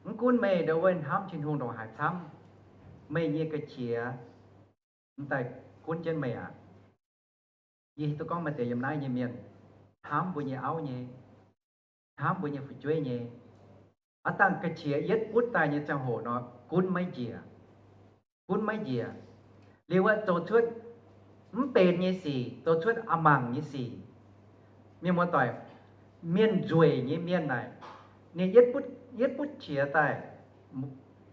mv gunv meih ndau wuov hnamv Tin-Hungh ndongc haaix camv, meih nyei ga'qiex m'daaih gunv jienv meih aqv. Yie hiuv duqv gorngv maaih deix yiem naaiv nyei mienh hnamv mbuo nyei auv nyei, hnamv mbuo nyei fu'jueiv nyei, aav dangh ga'qiex yietv butv daaih nyei ziangh hoc nor, gunv maiv njiec, gunv maiv njiec. Liuz aeqv, zoux cuotv mv benx nyei sic, zoux cuotv a'mangc nyei sic. Mienh muoz-doic, mienh nzueic nyei mienh naaic, ninh yietv butv, yietv butv qiex daaih,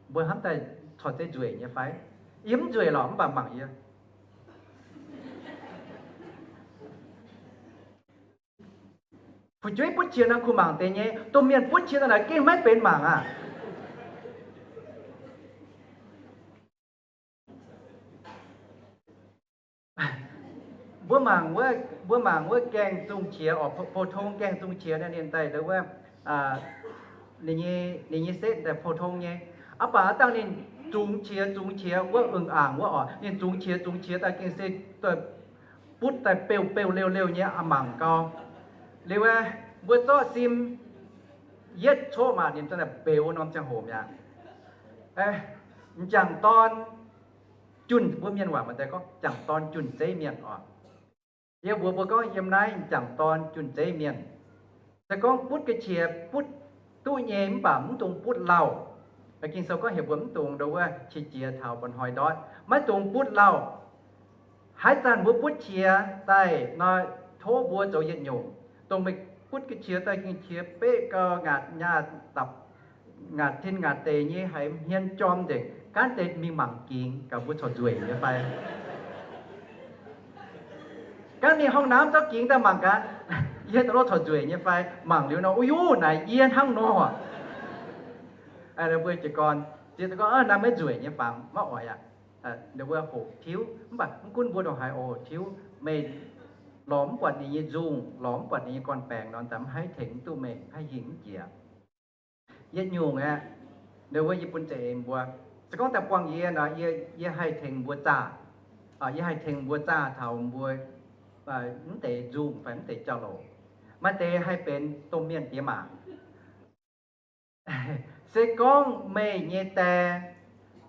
mbuo hnamv daaih corc zeiz nzueic nyei fai? Yie mv nzueic lorqc, mv baac mangc yie. Fu'jueiv butv qiex nor kuh mangc deix nyei, domh mienh butv qiex daaih naaic gengh maiv benx mangc aqv. Mbuo mangc wuov, mbuo mangc wuov gaengh zungh qiex oc, pou-tong gaengh zungh qiex naaiv, ninh daaih wuov, ninh nyei setv daaih pou-tong nyei. Aqv baac dangh ninh zungx qiex zungx qiex wuov, eng-angc wuov oc, ninh zungx qiex zungx qiex daaih gengh se butv daaih beuv beuv leuv leuv nyei, mangc gau. Liuz aeqv, mbuo zorqv sim yietv coqv maah, ninh daaih beuv norm ziangh hoc mi'aqv. M'jangc dorn junh, mbuo mienh waac maaih deix gorngv m'jangc dorn junh zeiv mienh oc. Yie mbuox mbuo gorngv yiem naaiv m'jangc dorn junh zeiv mienh, se gorngv butv ga'qiex butv duqv nyei mv baac mv dungx butv lauh. Ging-Sou gorngv heuc mbuo mv dungx ndo wuov qiex jiez taux mba'hnoi ndortv, maiv dungx butv lauh. Haaix zanc mbuo butv qiex daaih nor, tov mbuo zoux yietc nyungc, dongh meih butv ga'qiex daaih gengh qiex beqv gau, ngaatc nyaah dapc, ngaatc tin ngaatc deic nyei, haiz hmien jorm nzengc, gaanv deix mingh mangc gingx gaax mbuo corc nzueic nyei fai? Gaanv mingh ห้องน้ำ zorqv gingx daaih mangc gaax, yie daaih lorz corc nzueic nyei fai? Mangc liuz nor, o yuv, naaic yie hnangv nor. Mbuo jiez gorn, jiez gorn, naaiv maiv nzueic nyei fangx, maiv oix aqv. Wuov hoqc tiuv, mv baac mv gunv mbuo ndongc haaix oix hoqc tiuv, meih lorz mv buatc ninh nyei nzungh, lorz mv buatc ninh nyei gorn-baengx nor, daaih mv haih tengx duqv meih, haih hingh mv jiex. Yietc nyungc aeqv, wuov yie bun za'eix mbuo, se gorngv daaih buangh yie nor, yie haih tengx mbuo zaah, yie haih tengx mbuo zaah taux mbuo mv deix nzungh fai mv deix jauv-louc. Maaih deix haih benx domh mienh diex maac. Se gorngv meih nyei die,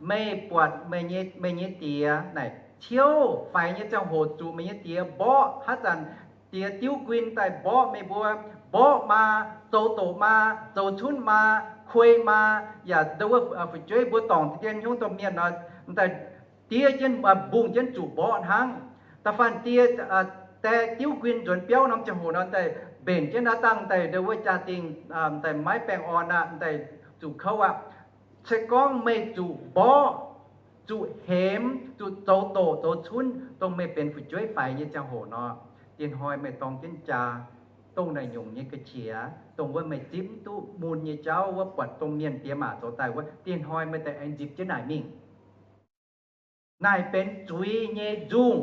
meih buatc meih nyei diex naaic ciouv faix nyei ziangh hoc zuqc meih nyei diex mborqv, haaix zanc diex diuv nquin daaih mborqv meih mbuo, mborqv maa, zoux doqc maa, zoux cunv maa, kuei maa, yaac ndo wuov fu'jueiv mbuo dorngc dien hnyouv domh mienh nor, daaih diev jienv, mbungh jienv zuqc mborqv hnangv. Da'faanh die, die diuv nquin nzuonx biauv norm ziangh hoc nor, daaih mbenc jienv aqv, dangh daaih ndo wuov jaa-dingh daaih maiv baengh orn aqv, daaih zuqc kouv aqv. Se gorngv meih zuqc mborqv, zuqc hemx, zuqc zoux doqc zoux cunv, dongh meih benx fu'jueiv faix nyei ziangh hoc nor, dienh hnoi meih dorng jienv jaa, dongh naaic nyungc nyei ga'qiex, dongh wuov meih zipv mv duqv mun nyei jauv wuov, buatc domh mienh diex maac zoux daaih wuov, dienh hnoi meih daaih aengx nzipc jienv naaic mingh. Naaic benx zuiz nyei nzungh.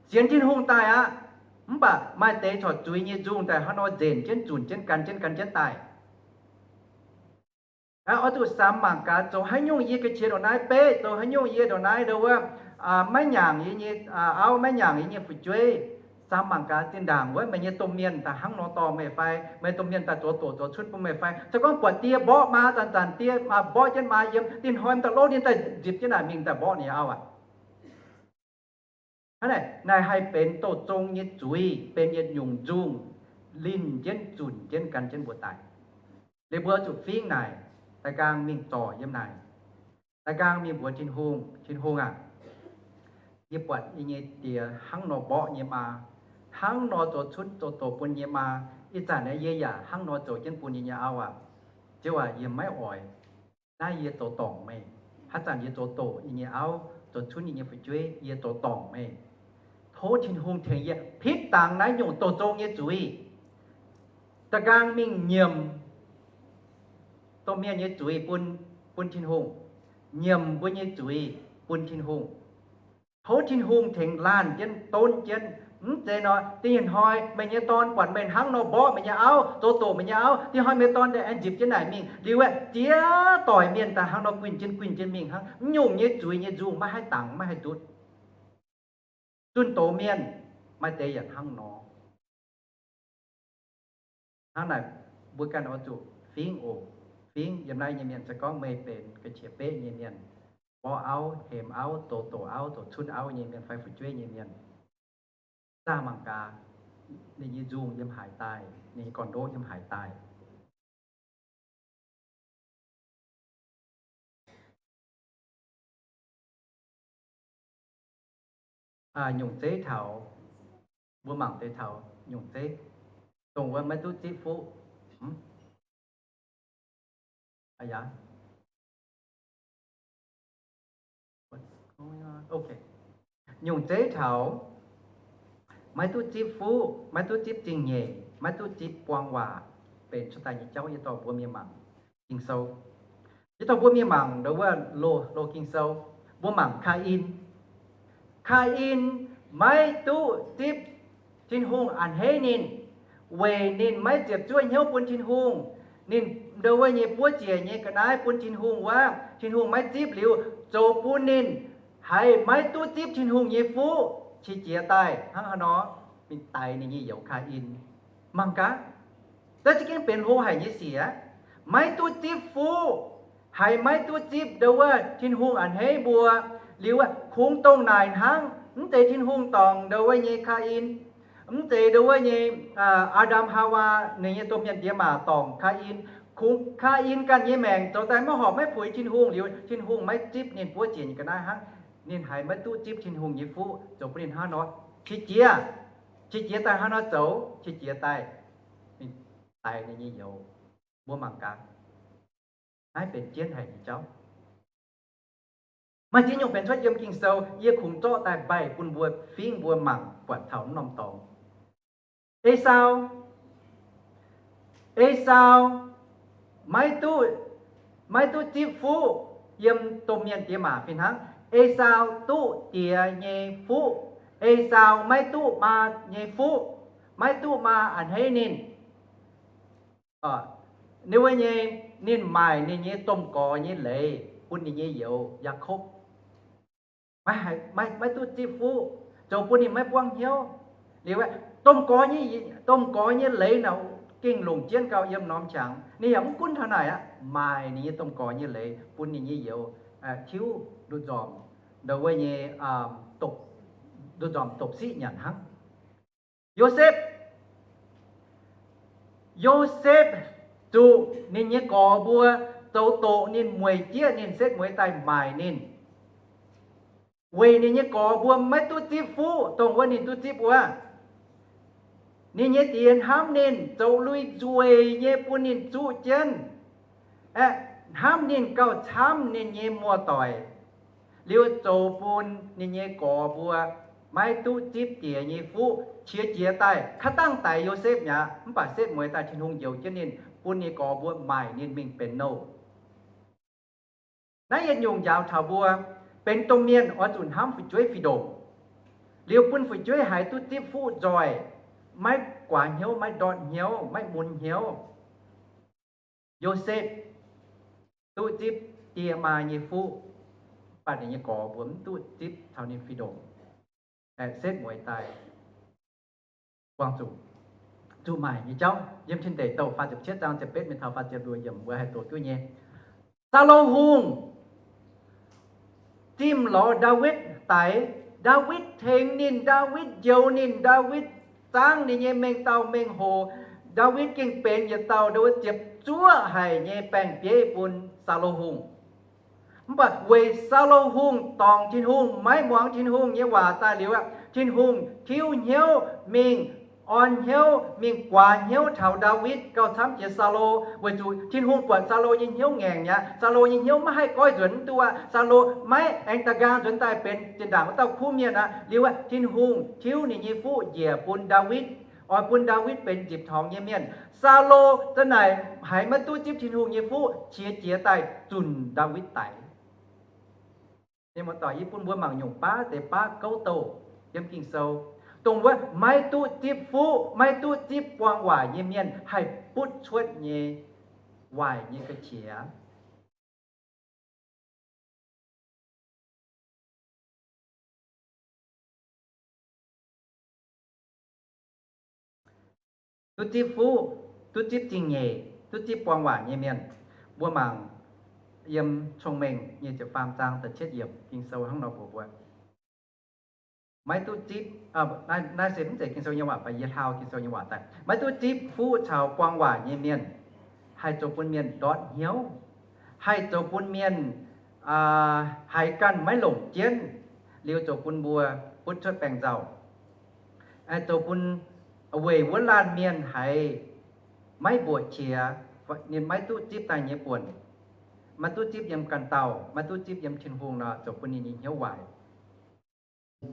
Sienx Tin-Hungh daaih aqv, mv baac maaih deix corc zuiz nyei nzungh daaih hnangv nor nzenc jienv, zunc jienv, gan jienv, gan jienv daaih. Oix zuqc samx mangc gaax, zoux haaix nyungc yie ga'qiex ndongc naaiv beqv, zoux haaix nyungc yie ndongc naaiv ndo wuov, maiv nyaangc yie nyei auv, maiv nyaangc yie nyei fu'jueiv. Samx mangc gaax, zinh ndaangc wuov meih nyei domh mienh daaih hnangv nor dorh meih fai? Meih domh mienh daaih zoux doqc zoux cunv bun meih fai? Se gorngv buatc die mborqv maa, zanc-zanc die mborqv jienv maa yiem, dienh hnoi daaih lov ninh daaih nzipc jienv naaic mingh daaih mborqv ninh nyei auv aqv. Hnangv naaic, naaic haih benx douz zong nyei zuiz, benx yietc nyungc nzungh, linh jienv, zunc jienv, gan jienv mbuo daaih. Liuz mbuo zuqc fingv naaic, da'nqaang mingh zorc yiem naaic, da'nqaang mingh mbuox Tin-Hungh, Tin-Hungh aac, yie buatc yie nyei diex hnangv nor mborqv nyei maa, hnangv nor zoux cunv zoux doqc bun nyei maa. Ih zanc naaiv yie yaac hnangv nor zoux jienv bun yie nyei auv aac. Ziouv aac, yie maiv oix. Naaiv yie zoux dorngc meih. Haaix zanc yie zoux doqc yie nyei auv, zoux cunv yie nyei fu'jueiv, yie zoux dorngc meih. Tov Tin-Hungh tengx yie pitv dangx naaiv nyungc douz zong nyei zuiz. Da'nqaang mingh nyiemc domh mienh nyei zuiz bun, bun Tin-Hungh. Nyiemc mbuo nyei zuiz bun Tin-Hungh. Tov Tin-Hungh tengx laanh jienv, donv jienv. Mv zeiz nor, da'nyeic hnoi meih nyei dorn buatc meih hnangv nor mborqv meih nyei auv, zoux doqc meih nyei auv, da'nyeic hnoi meih nyei dorn daaih aengx nzipc jienv naaic mingh. Liuz aeqv, ziex doic mienh daaih hnangv nor guinh jienv guinh jienv mingh hnangv. Mv nyungc nyei zuiz nyei nzungh maiv haih dangx, maiv haih ndutv. Zunh doz mienh maaih deix yaac hnangv nor. Hnangv naaic, mbuo ganh oix zuqc fingv oc. Fingv yiem naaiv nyei mienh, se gorngv meih benx ga'qiex beqv nyei mienh, mborqv auv, hemx auv, zoux doqc auv, zoux cunv auv nyei mienh fai fu'jueiv nyei mienh, zaah mangc gaax, ninh nyei nzungh yiem haaix daaih, ninh nyei gorn-ndoqv yiem haaix daaih. Nyungc zeiv taux, mbuo mangc deix taux nyungc zeiv, dongh wuov maiv duqv zipv fuqv. Nyungc zeiv taux maiv duqv zipv fuqv, maiv duqv zipv zingh nyeic. maiv duqv zipv buang waac benx cuotv daaih nyei jauv. Yie dorh mbuo mienh mangc Ging-Sou. Yie dorh mbuo mienh mangc ndo wuov loz, loz Ging-Sou. Mbuo mangc Kaa^in. Kaa^in maiv duqv zipv Tin-Hungh a'hneiv ninh, weic ninh maiv ziepc zuoqv hnyouv bun Tin-Hungh. Ninh ndo wuov nyei buov ziec nyei ga'naaiv bun Tin-Hungh wuov, Tin-Hungh maiv zipv liuz, zoux bun ninh haiz maiv duqv zipv Tin-Hungh nyei fuqv qiex jiez daaih hnangv haaix nor, ninh daix ninh nyei youz Kaa^in. Mangc gaax, da'zinh gengh benx hlo haic nyei sic aqv. Maiv duqv zipv fuqv, haiz maiv duqv zipv ndo wuov Tin-Hungh a'hneiv mbuo liuz, kungx dongh naaic hnangv. Mv zeiz Tin-Hungh dorngc ndo wuov nyei Kaa^in. Mv zeiz ndo wuov nyei Aa^ndam Haawaa ninh nyei domh mienh diex maac dorngc Kaa^in. Kungx Kaa^in ganh nyei maengc zoux daaih maiv horpc maiv puix Tin-Hungh liuz, Tin-Hungh maiv zipv ninh buov ziec nyei ga'naaiv hnangv. Ninh haiz maiv duqv zipv Tin-Hungh nyei fuqv, zoux bun ninh hnangv nor qiex jiez, qiex jiez daaih hnangv nor zoux, qiex jiez daaih ninh daix ninh nyei youz. Mbuo mangc gaax, naaiv benx jienv haic nyei jauv. Maaih ziex nyungc benx cuotv yiem Ging-Sou, yie kungx zorqv daaih mbaih bun mbuo fingv mbuo mangc buatc taux mv norm dorngx. Esaau, Esaau maiv duqv, maiv duqv zipv fuqv yiem domh mienh diex maac fih hnangv. Esaau duqv diex nyei fuqv. Esaau maiv duqv maa nyei fuqv, maiv duqv maa a'hneiv ninh. Ninh wuov nyei, ninh maaic ninh nyei domh gorx nyei leiz bun ninh nyei youz Yaakopv. Maiv, maiv, maiv duqv zipv fuqv, zoux bun ninh maiv buangv hnyouv. Liuz, domh gorx nyei, domh gorx nyei leiz naaic gengh longc jienv gau yiem norm qangx. Ninh yaac mv gunv taux naaic aqv, maaic ninh nyei domh gorx nyei leiz bun ninh nyei youz tiuv nduqc nzormc, ndo wuov nyei, nduqc nzormc dopc siqv nyanc hnangv. Yosepv, Yosepv zuqc ninh nyei gorx mbuo zoux doqc ninh, mueic jieqv ninh, setv mueiz daaih maaic ninh. Weic ninh nyei gorx mbuo maiv duqv zipv fuqv dongh wuov ninh duqv zipv wuov. Ninh nyei diex hnamv ninh, zoux lui-nzueic nyei bun ninh zuqv jienv, aeqv, hnamv ninh gauh camv ninh nyei muoz-doic. Liuz zoux bun ninh nyei gorx mbuo maiv duqv zipv diex nyei fuqv, qiex jiez daaih. Kaav dangh daix Yosepv mi'aqv, mv baac setv mueiz daaih Tin-Hungh njoux jienv ninh, bun ninh gorx mbuo maaic ninh mingh benx nouh. Naaiv yietc nyungc njaaux taux mbuo benx domh mienh oix zuqc hnamv fu'jueiv fih ndongc, liuz bun fu'jueiv haiz duqv zipv fuqv nzoih, maiv guaax hnyouv, maiv ndortv hnyouv, maiv mun hnyouv. Yosepv duqv zipv die maa nyei fuqv, mv baac ninh nyei gorx mbuo mv duqv zipv taux ninh fih ndongc. Setv mueiz daaih buangh zuqc, zuqc maaic nyei jauv yiem Tin Deic Douh faah ziepc cietv zaang ziepc betv mingh taux faah ziepc luoqc yiemc wuov haih doqc duqv nyei. Saulo Hungh zimh lorz Ndaawitv daix. Ndaawitv tengx ninh, Ndaawitv njoux ninh, Ndaawitv zaangv ninh nyei mengh dauh mengh hoc. Ndaawitv gengh benx yietc dauh ndo wuov ziepc zuoqv haic nyei baeng-bieiv bun Saulo Hungh. Mv baac weic Saulo Hungh dorngc Tin-Hungh, maiv muangx Tin-Hungh nyei waac daaih liuz aqv, Tin-Hungh tiuv hnyouv mingh, orn hnyouv mingh guaax hnyouv taux Ndaawitv gauh camv jiex Saulo. Weic zuqc Tin-Hungh buatc Saulo nyei hnyouv ngaengc mi'aqv. Saulo nyei hnyouv maiv haih goiv nzuonx mv duqv aqv. Saulo maiv aengx da'nqaang nzuonx daaih benx zinh ndaangc wuov dauh kuv mienh aqv. Liuz aqv, Tin-Hungh tiuv ninh nyei fuqv njiec bun Ndaawitv, oix bun Ndaawitv benx nzipc torngx nyei mienh. Saulo za'naaic haiz maiv duqv zipv Tin-Hungh nyei fuqv qiex jiez daaih zunc Ndaawitv daix. Ninh muoz-doic, yie bun mbuo mangc nyungc baav deix baav gouv douh yiem Ging-Sou, dongh wuov maiv duqv zipv fuqv, maiv duqv zipv buang waaic nyei mienh haih butv cuotv nyei waaic nyei ga'qiex. Duqv zipv fuqv, duqv zipv zingh nyeic, duqv zipv buang waac nyei mienh. Mbuo mangc yiem Cong-Mengh nyei ziepc faam zaang da'cietv yiemc, Ging-Sou hnangv nor mbuox mbuo, maiv duqv zipv, naaiv se mv zeiz Ging-Sou nyei waac, baac yie hlaau Ging-Sou nyei waac daaih. Maiv duqv zipv fuqv caux buang waac nyei mienh haih zoux bun mienh ndortv hnyouv, haih zoux bun mienh haiz ganh maiv longc jienv, liuz zoux bun mbuo butv cuotv baengc nzauh. Zoux bun weic wuov laanh mienh haiz maiv mbuoqc qiex ninh maiv duqv zipv daaih nyei buonc, maiv duqv zipv yiem ganh dauh, maiv duqv zipv yiem Tin-Hungh nor, zoux bun ninh nyei hnyouv waaic.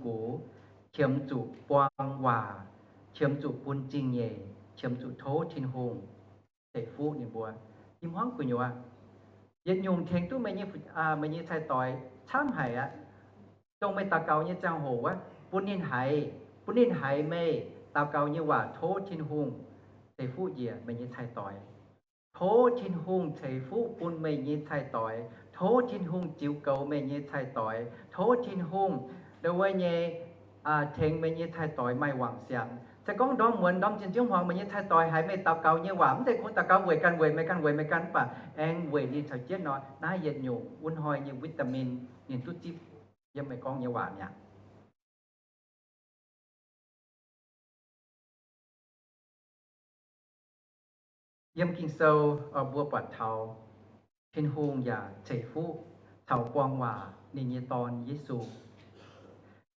Gux, qiemx zuqc buang waac, qiemx zuqc bun zingh nyeic, qiemx zuqc tov Tin-Hungh ceix fuqv ninh mbuo. Ih hmuangv gu'nyuoz, yietc nyungc tengx duqv meih nyei, meih nyei cai-doix camv haic aqv. Dongh meih daux gaux nyei ziangh hoc wuov, bun ninh haiz, bun ninh haiz meih daux gaux nyei waac, tov Tin-Hungh ceix fuqv njiec meih nyei cai-doix. Tov Tin-Hungh ceix fuqv bun meih nyei cai-doix. Tov Tin-Hungh ziux goux meih nyei cai-doix. Tov Tin-Hungh ndo wuov nyei tengx meih nyei cai-doix maaih wangc siangx. Se gorngv ndorm muonz ndorm zinh nziouv hmuangx meih nyei cai-doix haiz meih daux gaux nyei waac, mv zeiz kungx daux gaux weic ganh weic meih ganh weic meih ganh mv baac aengx weic ninh caux jienv nor, naaiv yietc nyungc wuov hnoi nyei vitamin ninh duqv zipv yiem meih gorngv nyei waac mi'aqv. Yiem Ging-Sou mbuo buatc taux Tin-Hungh yaac ceix fuqv caux buang waac ninh nyei Dorn, Yesu.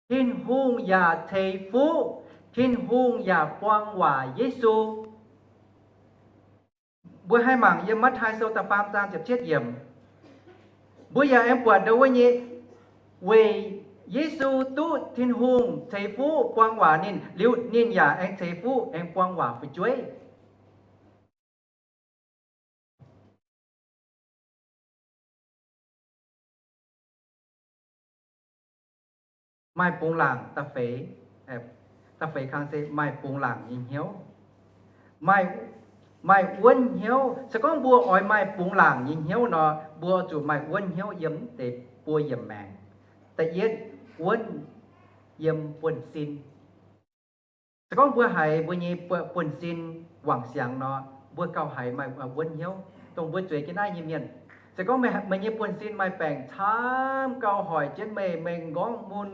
Tin-Hungh yaac ceix fuqv, Tin-Hungh yaac buang waac, Yesu. Mbuo haih mangc yiem Matv^taai Sou da'faam zaang ziepc cietv yiemc. Mbuo yaac aengx buatc ndo wuov nyei, weic Yesu duqv Tin-Hungh ceix fuqv buang waac ninh liuz, ninh yaac aengx ceix fuqv aengx buang waac fu'jueiv. Maaih bungx laangc da'feix, da'feix kang se maaih bungx laangc nyei hnyouv. Maaih, maaih wuonv hnyouv. Se gorngv mbuo oix maaih bungx laangc nyei hnyouv nor, mbuo zuqc maaih wuonv hnyouv yiem mv deix buo yiemc maengc. Da'yietv, wuonv yiem buonv-sin. Se gorngv mbuo haiz mbuo nyei buonv-sin wangc siangx nor, mbuo gauh haiz maaih wuonv hnyouv. Dongh mbuo zueiz jienv naaiv nyei mienh, se gorngv meih nyei buonv-sin maaih baengc camv, gauh hoic jienv meih, meih m'nqorngv mun,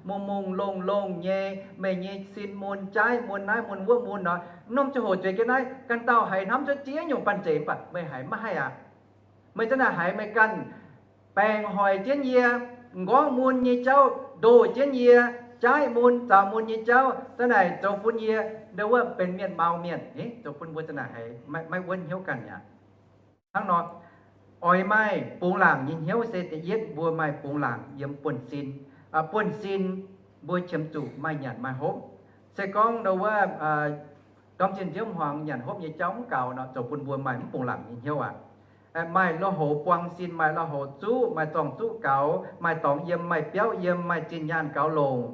mungh mungh longh longh nyei, meih nyei sin mun, jaaiv mun, naaiv mun, wuov mun nor, m'normh ziangh hoc zueiz jienv naaiv, ganh dauh haiz hnamv cuotv ziex nyungc banh zeic mv baac meih haiz maiv haih aqv. Meih zanc naaic haiz meih ganh baengc hoic jienv yie, m'nqorngv mun nyei jauv ndoh jienv yie, jaaiv mun, zaux mun nyei jauv zanc naaic zoux bun yie ndo wuov benx mienh mau mienh. Zoux bun mbuo zanc naaic haiz maiv wuonv hnyouv ganh mi'aqv. Hnangv nor, oix maaih bungx laangc nyei hnyouv se da'yietv mbuo maaih bungx laangc yiem buonv-sin. Buonv-sin mbuo qiemx zuqc maaih nyanc maaih hopv. Se gorngv ndo wuov ndorm zinh nziouv hmuangx nyanc hopv nyei jauv mv gaux nor, zoux bun mbuo maaih mv bungx laangc nyei hnyouv aqv. Maaih lui-houx buang sin, maaih lui-houx zuqv, maaih zorng-zuqv gaux, maaih dorngx yiem, maaih biauv yiem, maaih zinh nyaanh gaux longc.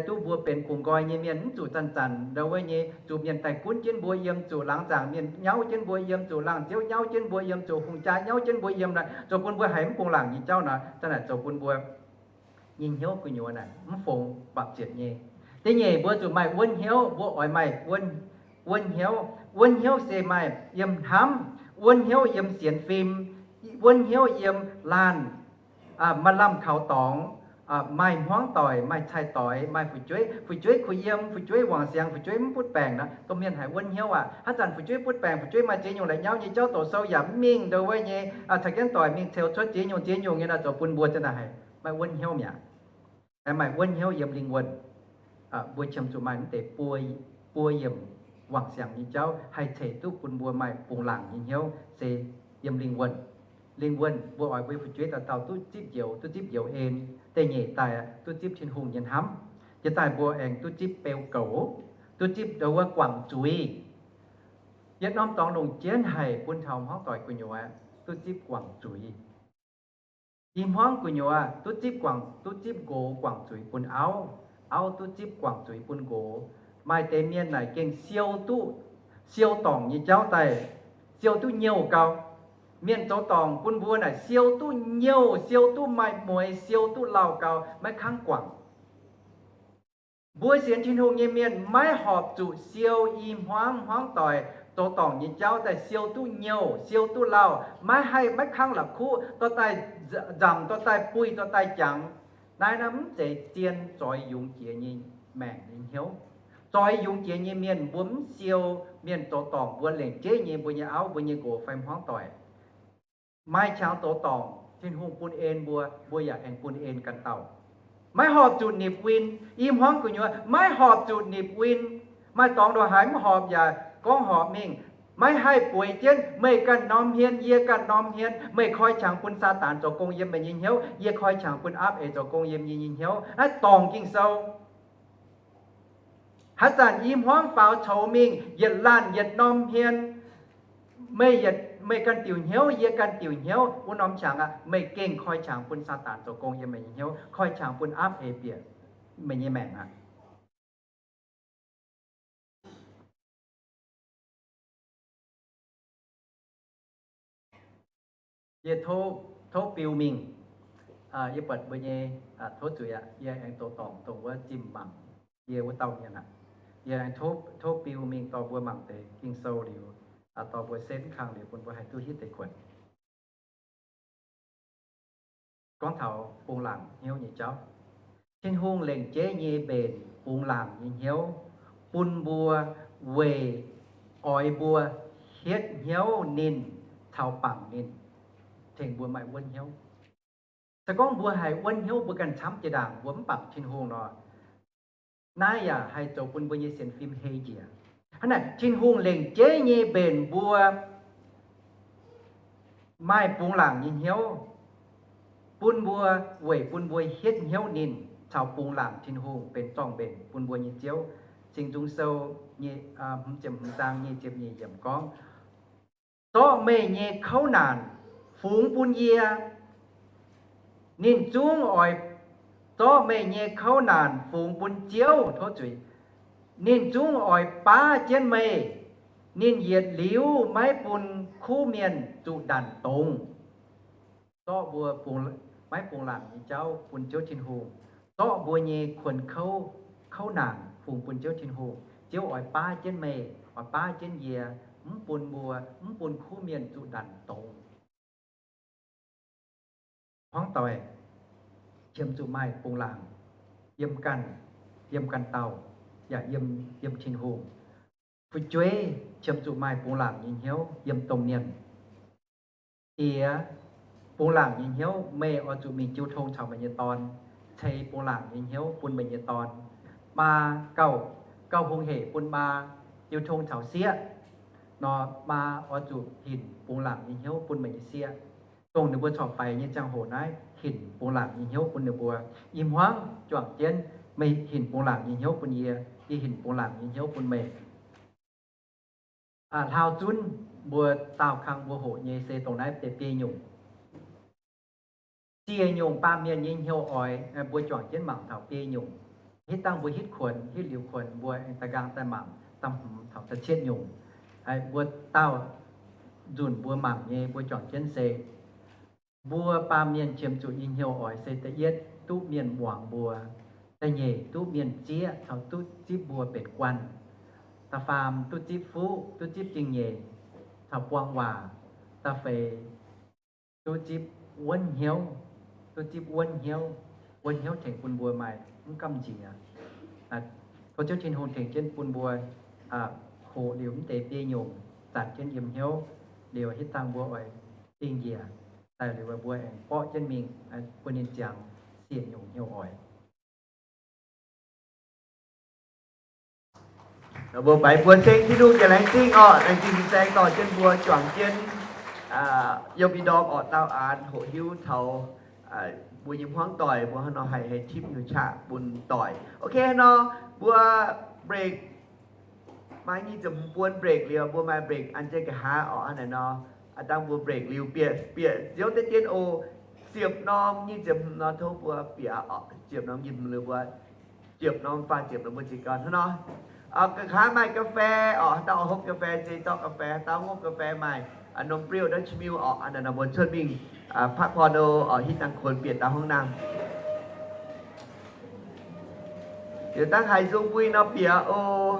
Duqv mbuo benx bungx nqoi nyei mienh mv zuqc zanc-zanc ndo wuov nyei zuqc mienh daaih gunv jienv mbuo yiem, zuqc laangz zaangc mienh nyauv jienv mbuo yiem, zuqc laangz ziouv nyauv jienv mbuo yiem, zuqc hungh jaa nyauv jienv mbuo yiem nor, zoux bun mbuo haiz mv bungx laangc nyei jauv nor, zanc naaic zoux bun mbuo nyei hnyouv gu'nyuoz naaic mv fungx mbapc ziepc nyei. Da'nyeic, mbuo zuqc maaih wuonv hnyouv. Mbuo oix maaih wuonv hnyouv. Wuonv hnyouv se maaih yiem hnamv, wuonv hnyouv yiem sienx fim, wuonv hnyouv yiem laanh, maaih lamh kaux dorngx, maaih hmuangv doic, maaih cai-doix, maaih fu'jueiv. Fu'jueiv kuh yiem, fu'jueiv wangc siangx, fu'jueiv mv butv baengc nor, domh mienh haiz wuonv hnyouv aqv. Hnangv zanc fu'jueiv butv baengc, fu'jueiv maaih ziex nyungc la'nyauv nyei jauv, doqc sou yaac mv mingh ndo wuov nyei, caux jienv doic mingh ceux cuotv ziex nyungc ziex nyungc nyei nor, zoux bun mbuo zanc naaic haiz maaih wuonv hnyouv mi'aqv. Maaih wuonv hnyouv yiem lingh wuonh. Mbuo qiemx zuqc maaih mv deix buo, buo yiemc wangc siangx nyei jauv haih ceix duqv bun mbuo maaih bungx laangc nyei hnyouv se yiem lingh wuonh. Lingh wuonh mbuo oix mbuo fu'jueiv dauh dauh duqv zipv njoux, duqv zipv njoux en. Da'nyeic daaih duqv zipv Tin-Hungh nyei hnamv. Jiex daaih mbuo aengx duqv zipv beu goux, duqv zipv ndo wuov guangc zuiz. Yietc norm dorngx longc jienv haic bun taux hmuangv doic gu'nyuoz duqv zipv guangc zuiz. I hmuangv gu'nyuoz duqv zipv guangc, duqv zipv nqox guangc zuiz bun auv, auv duqv zipv guangc zuiz bun nqox. Maaih deix mienh naaic gengh siou duqv, siou dorngc nyei jauv daaih, siou duqv nyouh gau. Mienh zoux dorngc bun mbuo naaic siou duqv nyouh, siou duqv maaih mueix, siou duqv lauh gau, maiv kangv guangc. Mbuo sienx Tin-Hungh nyei mienh maiv horpc zuqc siou i hmuangv hmuangv doic zoux dorngc nyei jauv daaih siou duqv nyouh, siou duqv lauh, maiv haih, maiv kangv la'kuqv, dorh daaih nzamc, dorh daaih buih, dorh daaih jangx. Naaiv naaiv mv zeiz zien zoix yungz jiex nyei maengc nyei hnyouv. Zoix yungz jiex nyei mienh mbuo mv siou mienh zoux dorngc mbuo lengc jeiv nyei mbuo nyei auv, mbuo nyei nqox fai hmuangv doic. Maaih qangx zoux dorngc, Tin-Hungh bun en mbuo, mbuo yaac aengx bun en ganh dauh. Maiv horpc zuqc nipc win. I hmuangv gu'nyuoz maiv horpc zuqc nipc win. Maaih dorngx ndongc haaix mv horpc yaac gorngv horpc mingh. Maiv haih bueix jienv, meih ganh norm hmien, yie ganh norm hmien. Meih koi qangx bun Saadaan zoux gong yiem meih nyei hnyouv, yie koi qangx bun aapv eix zoux gong yiem yie nyei hnyouv. Naaiv dorngc Ging-Sou. Haaix zanc i hmuangv faaux coux mingh, yietc laanh yietc norm hmien, meih yietc, meih ganh diuc hnyouv, yie ganh diuc hnyouv, wuov norm qangx aqv, meih gengh koi qangx bun Saadaan zoux gong yiem meih nyei hnyouv, koi qangx bun aapv eix bieqc meih nyei maengc aqv. Yie tov, tov biu mingh, yie buatc mbuo nyei, tov zuiz aqv, yie aengx zoux dorngc dongh wuov zimh mangc yie wuov dauh mienh aqv. Yie aengx tov, tov biu mingh dorh mbuo mangc deix Ging-Sou liuz, dorh mbuo setv kang liuz bun mbuo haih duqv hitv deix kuonx. Gorngv taux bungx laangc hnyouv nyei jauv, Tin-Hungh lengc jeiv nyei mbenc bungx laangc nyei hnyouv bun mbuo weic oix mbuo hietv hnyouv ninh caux bangc ninh, tengx mbuo maaih wuonv hnyouv. Se gorngv mbuo haih wuonv hnyouv mbuo ganh camv jiex ndaangc, mbuo mv bangc Tin-Hungh nor, naaiv yaac haih zoux bun mbuo nyei sienx fim hei njiec. Hnangv naaic, Tin-Hungh lengc jeiv nyei mbenc mbuo maaih bungx laangc nyei hnyouv, bun mbuo, weic bun mbuo hietv hnyouv ninh caux bungx laangc Tin-Hungh benx zorng-mbenc bun mbuo nyei Ziouv. Singx Nzung Sou nyei, hmz ziepc hmz zaang nyic ziepc nyeic yiemc gorngv, zorqv meih nyei kouv naanc fungx bun yie. Ninh zungv oix, zorqv meih nyei kouv naanc fungx bun Ziouv, tov zuiz, ninh zungv oix baav jienv meih. Ninh yietc liuz maiv bun kuv mienh zuqc ndanc dongz. Zorqv mbuo bungx, maiv bungx laangc nyei jauv bun Ziouv Tin-Hungh. Zorqv mbuo nyei kuonx kouv, kouv naanc fungx bun Ziouv Tin-Hungh. Ziouv oix baav jienv meih, oix baav jienv yie, mv bun mbuo, mv bun kuv mienh zuqc ndanc dongz. Hmuangv doic qiemx zuqc maaih bungx laangc yiem ganh, yiem ganh dauh, yaac yiem, yiem Tin-Hungh. Fu'jueiv qiemx zuqc maaih bungx laangc nyei hnyouv yiem domh mienh. Diex, bungx laangc nyei hnyouv, meih oix zuqc mingh jiu tong caux meih nyei dorn, ceix bungx laangc nyei hnyouv bun meih nyei dorn. Maa gauh, gauh hungh hec bun maa jiu tong caux sieqv nor, maa oix zuqc hinc bungx laangc nyei hnyouv bun meih nyei sieqv. Dongh ninh mbuo corc faix nyei ziangh hoc naaiv, hinc bungx laangc nyei hnyouv bun ninh mbuo. I hmuangv juangc jienv, meih hinc bungx laangc nyei hnyouv bun yie, yie hinc bungx laangc nyei hnyouv bun meih. Hlaau zunv mbuo daauh kang mbuo hoqc nyei se dongh naaiv deix biei nyungc. Ziex nyungc baamh mienh nyei hnyouv oix, mbuo juangc jienv mangc taux biei nyungc. Hitv dangh mbuo hitv kuonx, hitv liuz kuonx, mbuo aengx daaih nqaang daaih mangc da'hmz taux da'cietv nyungc. Mbuo daauh nzunc mbuo mangc nyei, mbuo juangc jienv se mbuo baamh mienh qiemx zuqc nyei hnyouv oix se da'yietv duqv mienh muangx mbuo, da'nyeic duqv mienh zieqv caux duqv zipv mbuo benx guanh, da'faam duqv zipv fuqv, duqv zipv zingh nyeic caux buang waac, da'feix duqv zipv wuonv hnyouv, duqv zipv wuonv hnyouv, wuonv hnyouv tengx bun mbuo maaih mv gamh nziex. Tov Ziouv Tin-Hungh tengx jienv bun mbuo hoqc liuz mv deix biei nyungc zanc jienv yiem hnyouv liuz, hitv dangh mbuo oix dingh njiec daaih liuz, mbuo aengx borqv jienv mingh bun ninh ziangx siec nyungc hnyouv oix. Mbuo baix mbuo ceng Tin-Hungh jiex laengz zingh orqc, laengz zingh fin-saeng dorh jienv mbuo juangc jienv yiem ih ndorm orqc daauh aanx hoqc hiuv taux mbuo nyei hmuangv doic, mbuo hnangv nor haih, haih tipv nyei qaqv bun doic. Ok nor, mbuo break maiv nyic ziepc hmz buon break liuz, mbuo maaih break an jienv nqa'haav orqc. Hnangv naaiv nor, aa dangh mbuo break liuz bieqc, bieqc nziouv deix dien oc. Ziepc norm nyic ziepc hmz nor tov mbuo bieqc orqc. Ziepc norm nyic ziepc hmz liuz mbuo ziepc norm faah ziepc norm mbuo ziqc gau hnangv nor. Nqa'haav maaih กาแฟ orqc, haaix dauh oix hopv กาแฟ se dorh กาแฟ, haaix dauh ngopv กาแฟ maaih norm เปรี้ยว daaih ชา มิล orqc. Hnangv naaiv nor mbuo cuotv mingh พักผ่อน orqc, hitv dangh kuonx bieqc daaih hnangv naaiv. Liuz dangh haiz nzung mbui nor bieqc oc.